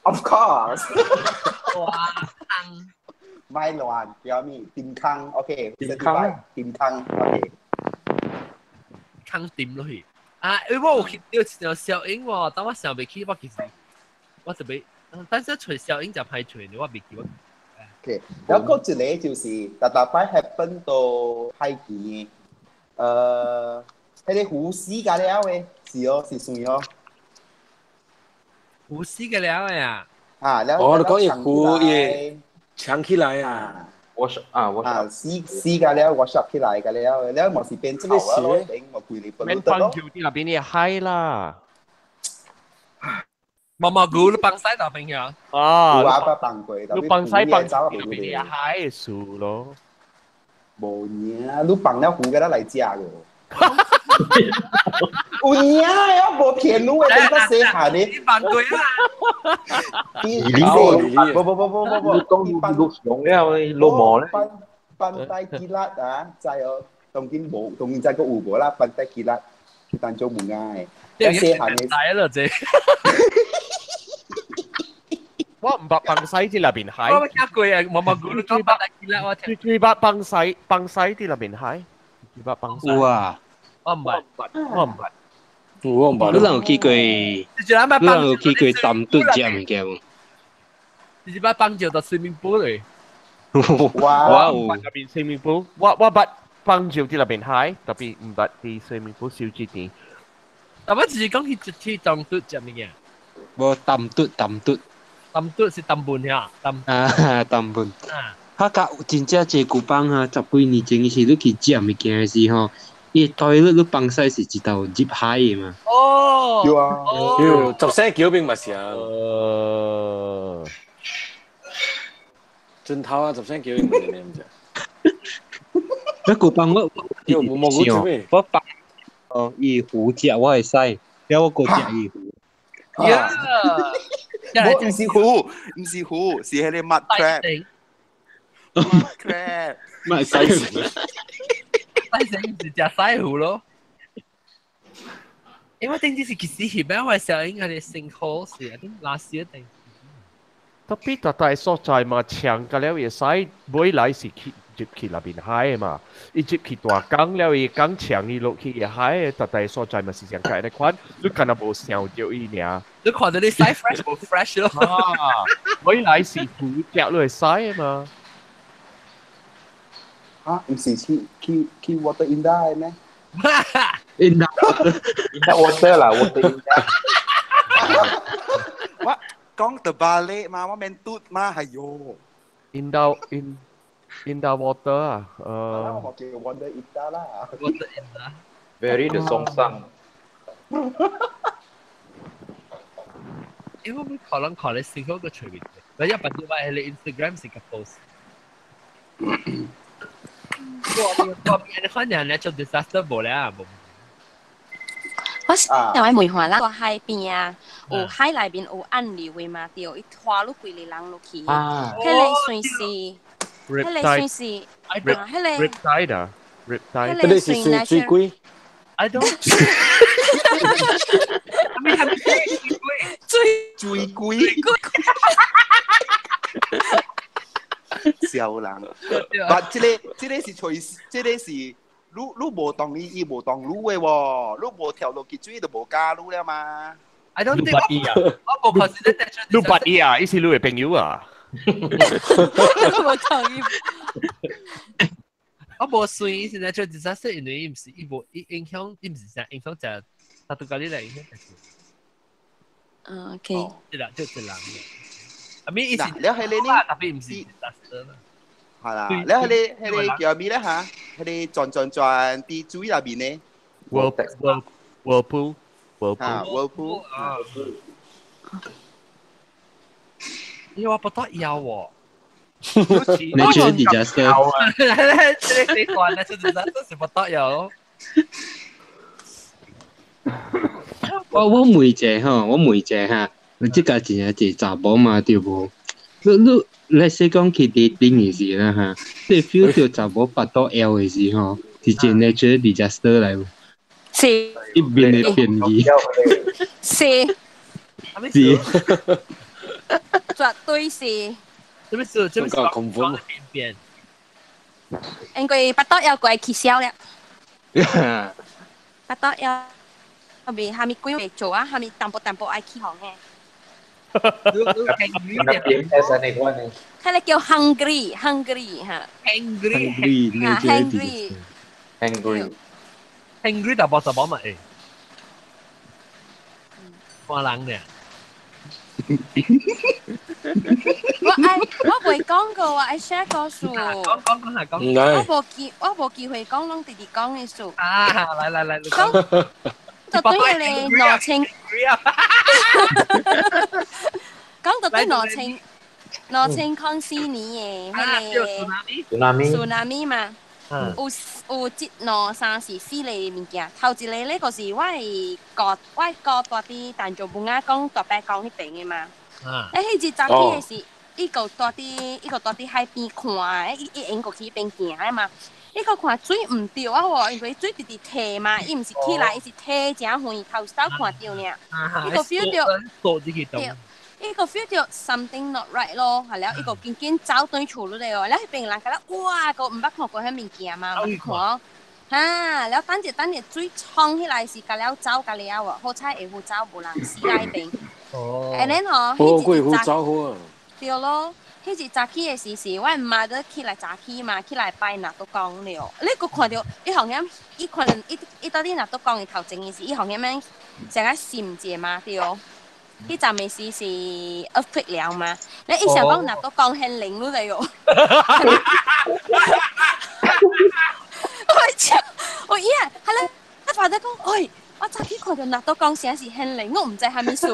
Of course。哇，坑。咪亂，叫咩？點坑，OK。點坑，點坑，OK。坑點落去。啊，因為我有翕到一條小影喎，但我想袂起，我其實我就袂，但是揣小影就歹揣，我袂記我。 OK，然後嗰一個就是逐逐擺 happen 到海邊的，彼個湖死甲了的，是哦，是算哦。湖死個了的啊？啊，了。哦，你講伊湖伊搶起來啊！我是啊，我啊死死甲了，我 shop 起來甲了，了嘛是變臭啊咯，頂我規日免放橋啲那邊的海啦。毛毛菇你放西那邊呀？啊，有啊，捌放過，你放西放那邊的海樹咯。無影，你放了魚，佮來食個。有影啊，無騙你的，你捌細漢的。你放過啊？無無無無無無，你放落了，落毛咧。 Pantai Kilat 啊，知哦，當今無，當今知閣有無啦？Pantai Kilat 去丹做木仔的，細漢的。知了這。我毋捌放西佇那邊海。我聽過啊，毛毛菇你講 Pantai Kilat 我聽。最捌放西放西佇那邊海，最捌放西。有啊。我毋捌，我毋捌。我毋捌。你人有去過？你人有去過淡頓食物件無？你是捌放石到 swimming pool 嘞？我有。那邊 swimming pool，我我捌放照啲那邊海，特別毋捌佇 swimming pool 燒這啲。但我只是講去去當嘟食物件。無淡嘟淡嘟。淡嘟是淡半呀，淡。啊，淡半。啊，較真正這古板哈，十幾年前時你去食物件的時吼，伊 toilet 你放屎是一道入海的嘛。哦。對啊。喲，十三橋邊嘛是啊。盡頭啊，十三橋邊嘛是你毋知。那古板我我放哦，伊湖食我會使，了我閣食伊湖。呀！唔是湖，唔是湖，是彼个 mud crab。mud crab。咪西湖。西城是食西湖咯。因為頂次是其實係咩？我小應該係 sinkhole 是啊，啲垃圾一定。特別大大所在嘛，長個了會使，尾來是去入去那邊海嘛，伊入去大江了，伊江長伊落去海，大大所在嘛是上個那款，你敢若無想著伊爾。你看到你洗 fresh 無 fresh 咯。啊，尾來是湖食落去洗嘛。啊，毋是去去去 water indah 咩？Indah indah water 啦，water indah。我講到巴黎嘛，我免嘟嘛，係喲。 Indah in indah water 啊，我叫 water indah 啦。 water indah。 Very the song sang。因為可能可能先嗰個隨便，你一般都話你 Instagram 是個 post。我你看人咧做 disaster 無咧啊，無。我因為梅花啦，個海邊啊，有海內面有暗流的嘛，對，伊拖落規个人落去，彼个算是，彼个算是，啊，彼个 riptide 啊，riptide，彼个是水水鬼。 I don't。係咪水鬼？水鬼。笑人，但這個這個是隨，這個是你你無當伊，伊無當你的喎，你無跳落去水就無加你了嘛。 I don't think 我無 consider that。你捌伊啊？伊是你的朋友啊？我同意。我無算伊是 natural disaster，因為伊毋是伊無伊影響，伊毋是啥影響就他都講你來影響。嗯，OK。對啦，就這人。I mean，伊是你係你呢？特別毋是 disaster 啦。係啦，你係你係你叫咩咧嚇？係你轉轉轉啲水內面呢？Whirlpool 啊，whirlpool 啊。你話不得要喎。你覺得 disaster？這個死慣啦，這 disaster 是不得要。我我問一下吼，我問一下哈，你這個真正濟查某嘛對無？你你你說講去 dating 的時啦哈，你 feel 到查某腹肚枵的時吼，是一個 natural disaster 來無？是。一面的便宜。是。是。絕對是。這邊是這邊是講變。因為腹肚枵過來起痟了。腹肚枵。未蝦米鬼會做啊？蝦米淡薄淡薄愛起哄嘅。佢哋叫 hungry hungry 嚇。 hungry 啊 hungry hungry hungry 淡薄淡薄咪會。看人呢。我愛我未講過，我愛 share 個數。講講講下講。我無機我無機會講，攏直直講的數。啊，來來來，講。就對迄個兩千，講到對兩千2004年的彼個 tsunami 嘛，有有一兩三四四個物件，頭一個咧就是我的哥，我的哥住佇陳做文仔講大伯公彼邊的嘛。欸，彼日早起的時，伊閣住佇伊閣住佇海邊看，伊伊用過去彼邊行的嘛。伊閣看水毋對啊喎，因為水直直退嘛，伊毋是起來，伊是退誠遠，頭先看著爾。伊閣 feel 著，對，伊閣 feel 著 something not right 咯，係了，伊閣緊緊走轉厝裏咧哦，了彼邊人感覺哇，閣毋捌看過彼物件嘛，毋捌看。哈，了等者等者水衝起來是共了走共了喎，好彩會赴走無人死喺彼邊。哦。 And then 吼，哦，過會赴走好啊。對咯，彼日早起的時是我媽都起來早起嘛，起來拜拿督公了。你閣看著伊紅險，伊可能伊伊到底拿督公的頭前的時，伊紅險樣成個閃者嘛對。彼陣的時是 earthquake 了嘛，你伊想講拿督公顯靈你來喲。我笑，我伊啊，係咧，我發得講，喂，我早起看著拿督公啥是顯靈，我毋知蝦米事。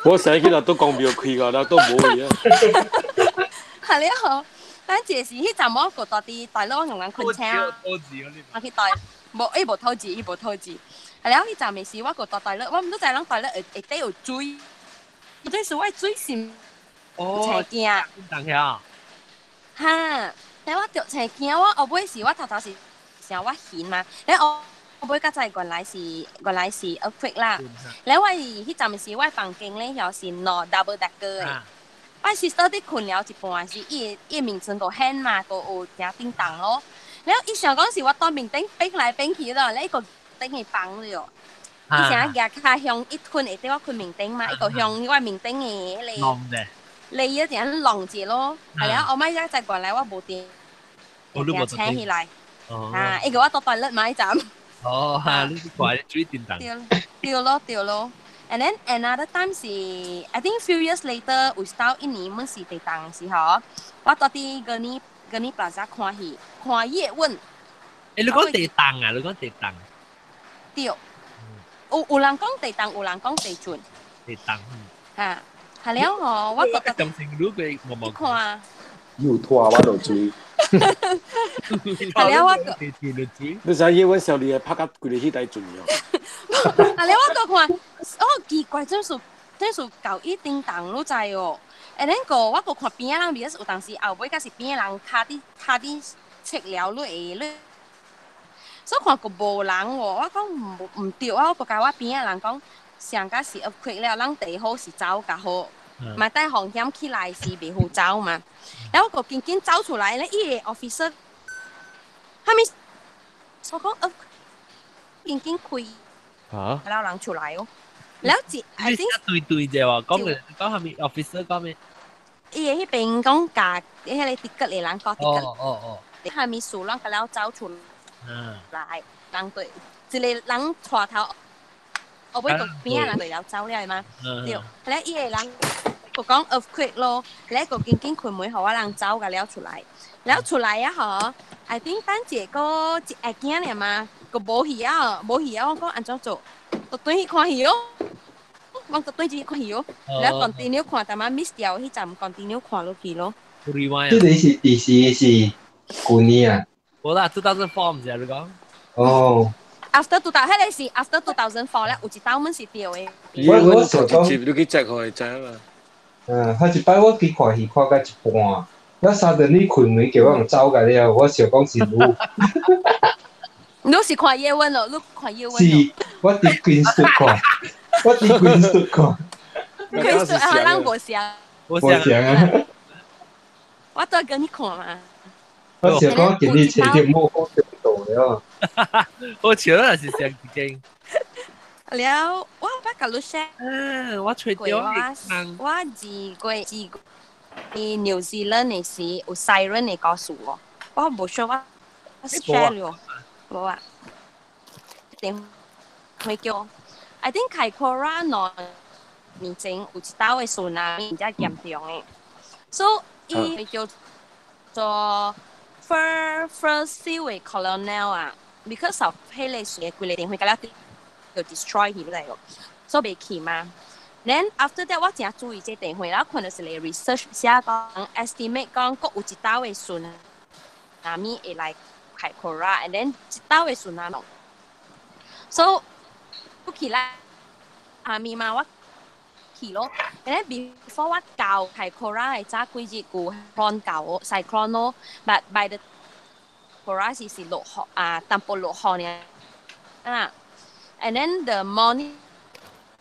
我醒起來都講廟開個，都無去啊。係咧吼，等這時彼陣我閣蹛佇大陸用緊困車，我去大，無伊無吐字，伊無吐字。係了，彼陣的時我閣蹛大陸，我毋知人大陸會會底有水，這是我水是青驚。等下。哈，但我著青驚，我後尾是我頭頭是想我眩嘛，咧後尾才知原來是 earthquake 啦。咧我彼陣時我房間咧又是兩 double decker 的，我 sister 佇睏了一半時，伊伊面床個掀嘛，個有誠叮當咯。了伊想講是我當面頂變來變去咯，咧伊個頂去放了。伊成日舉跤向伊睏下底我睏面頂嘛，伊個向我面頂的彼個。你一陣弄住咯，係啊，後尾才知原來我無電，請起來，啊，伊叫我倒大力嘛，彼陣。哦，哈，你是怪水電動。對，對咯，對咯。And then another time 是，I think few years later，有到一年阮是地動時候，我蹛佇 Gurney Plaza 看戲，看葉問。欸，你講地動啊？你講地動？對，有有人講地動，有人講地震。地動。嚇。係了吼，我覺得。當成如果無無看。又拖我就追。係了我個。你知葉問小李拍甲規個戲台轉哦。係了我閣看，哦奇怪，這是舊一叮當你知哦。and then 個我閣看邊仔人，because 有當時後尾才是邊仔人跤佇跤佇切了你會你。所以看閣無人喎，我講毋對啊！我閣共我邊仔人講。上甲是 earthquake 了，咱第好是走較好，嘛帶風險起來是袂好走嘛。然後我閣緊緊走出來咧，伊個 officer，啥物？我講 earthquake 緊緊開，了人出來哦。了一，I think 對對者喎，講講啥物 officer 講咩？伊個彼邊講共彼個 ticket 的人講 ticket，哦哦哦，啥物事攏共了走出來，人對，一個人帶頭。後尾個邊仔人就了走了嘛，對，咧伊個人就講 earthquake 咯，咧個緊緊開門，予我人走共了出來，了出來啊吼，I think 等一個一下囝爾嘛，個無戲啊，無戲啊，我講按怎做，就轉去看戲咯，我就轉去看戲咯，了 continue 看，但嘛 miss 掉彼站 continue 看落去咯。這個是第時是舊年啊？無啦，2004毋是啊，你講？哦。 After two thousand，彼個是 after 2004咧，有一道門是對的。我我想講，你去 check 予會知嘛？嗯，彼一擺我去看戲看到一半，我三頓你開門叫我人走共了，我想講是你。你是看葉問咯？你看葉問？是，我佇 Queenstown 看，我佇 Queenstown 看。 Queenstown 啊，咱無相。無相啊。我都跟你看嘛。我想講今日揣著無好程度了。我笑啦，是上一間。了，我捌共你 share。嗯，我揣著我我二月二月 New Zealand 的時有 siren 的故事哦，我無 sure 我 share 了，無啊。電話叫，I think Kaikoura 2年前有一道的 tsunami 真嚴重的，所以伊叫做 First Sea Colonel 啊，because of 彼個水規個電話共了就 destroy 起來哦，所以袂去嘛。Then after that 我誠注意這電話，然後看著是個 research 寫講 estimate 講，閣有一道的 tsunami 會來 Kaikoura，and then 一道的 tsunami。So 起來下面嘛，我去咯。and then before 我到 Kaikoura 的早幾日有 cyclone 到 cyclone 咯，but by the Kaikoura 是是落雨啊，淡薄落雨爾啊。And then the morning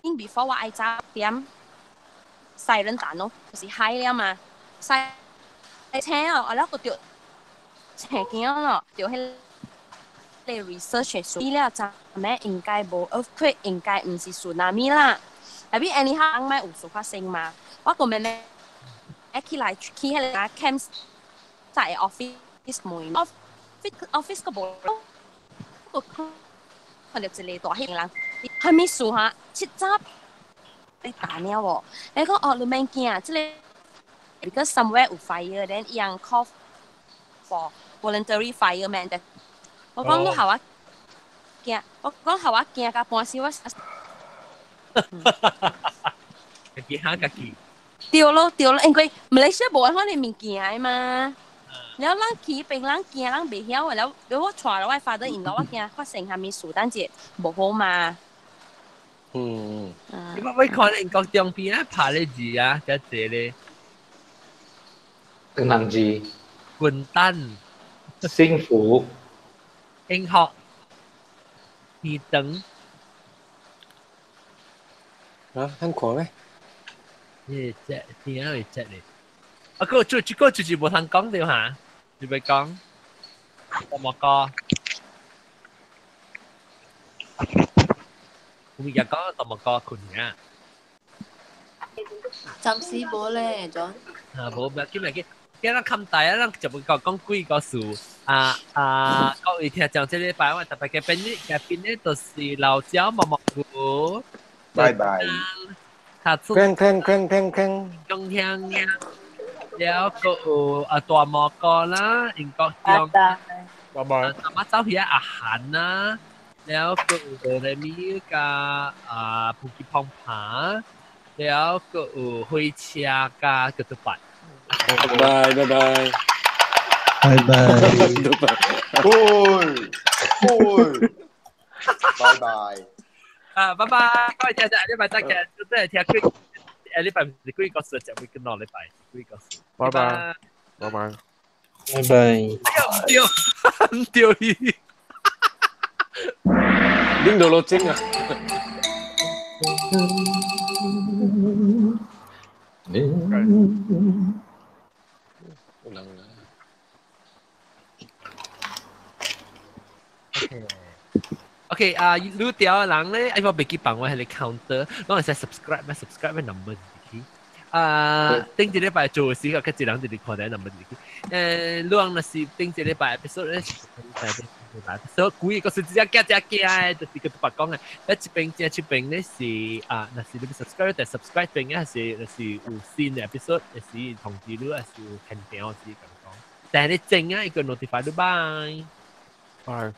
before 我愛走點 siren 彈咯，就是海了嘛，塞車哦，我了個著青驚咯，著彼個 research 書了，知影應該無 earthquake，應該毋是 tsunami 啦。但係 anyhow 莫有事發生嘛，我個妹妹起來去彼个 camp 在 office 門 office 個無個看著一个大彼人，啥物事哈？七早你打了喎，你講哦，你免驚，這个 because somewhere 有 fire，then 伊人 call for voluntary fireman 的。我講你予我驚，我講予我驚甲半死我。家己嚇家己。對咯對咯，因為馬來西亞無按款的物件的嘛。了，咱去彼邊，咱驚，咱袂曉的。了，我帶了我 father in law，我驚發生啥物事，等者無好嘛。你捌看英國中邊啊拍咧字啊，遮濟咧。兩人字。滾蛋。幸福。幸福。耳燈。啊，很看咩？呢隻點解會隻咧？啊，個就這個就是無通講著哈，就欲講，大魔哥。有物件講大魔哥困啊。暫時無咧，John。啊，無，無要緊，無要緊。今咱冚大啊，咱就欲講講幾個事。啊啊，各位聽眾，這禮拜我特別嘉賓呢，嘉賓呢就是老椒毛毛菇。拜拜。下次。鏗鏗鏗鏗鏗。中聽。了閣有啊大魔哥啦，英國中。拜拜。阿媽走去阿韓啦，了閣有哆來咪佮啊布吉碰爬，了閣有火車佮叫做拜。拜拜拜拜。拜拜。喂喂，拜拜。啊，拜拜！各位聽眾，下禮拜再見。真係聽幾，下禮拜唔是幾個事，就會跟落禮拜幾個事。拜拜，拜拜，拜拜。哎呀，唔對，唔對伊。拎到落精啊！有人啊。 OK 啊，愈條的人咧，哎，我袂記放我彼个 counter，攏會使 subscribe 咩 subscribe 咩 number 入去。啊，頂一禮拜做時個，較濟人直直看到 number 入去。你人若是頂一禮拜 episode 咧，是所以幾個是只驚只驚的，就是佮白講的。一邊正一邊咧是啊，若是你欲 subscribe 就 subscribe 邊啊，是若是有新的 episode，是通知你，還是有限定是咁講。但係你正啊，伊個 notify 你，拜。拜。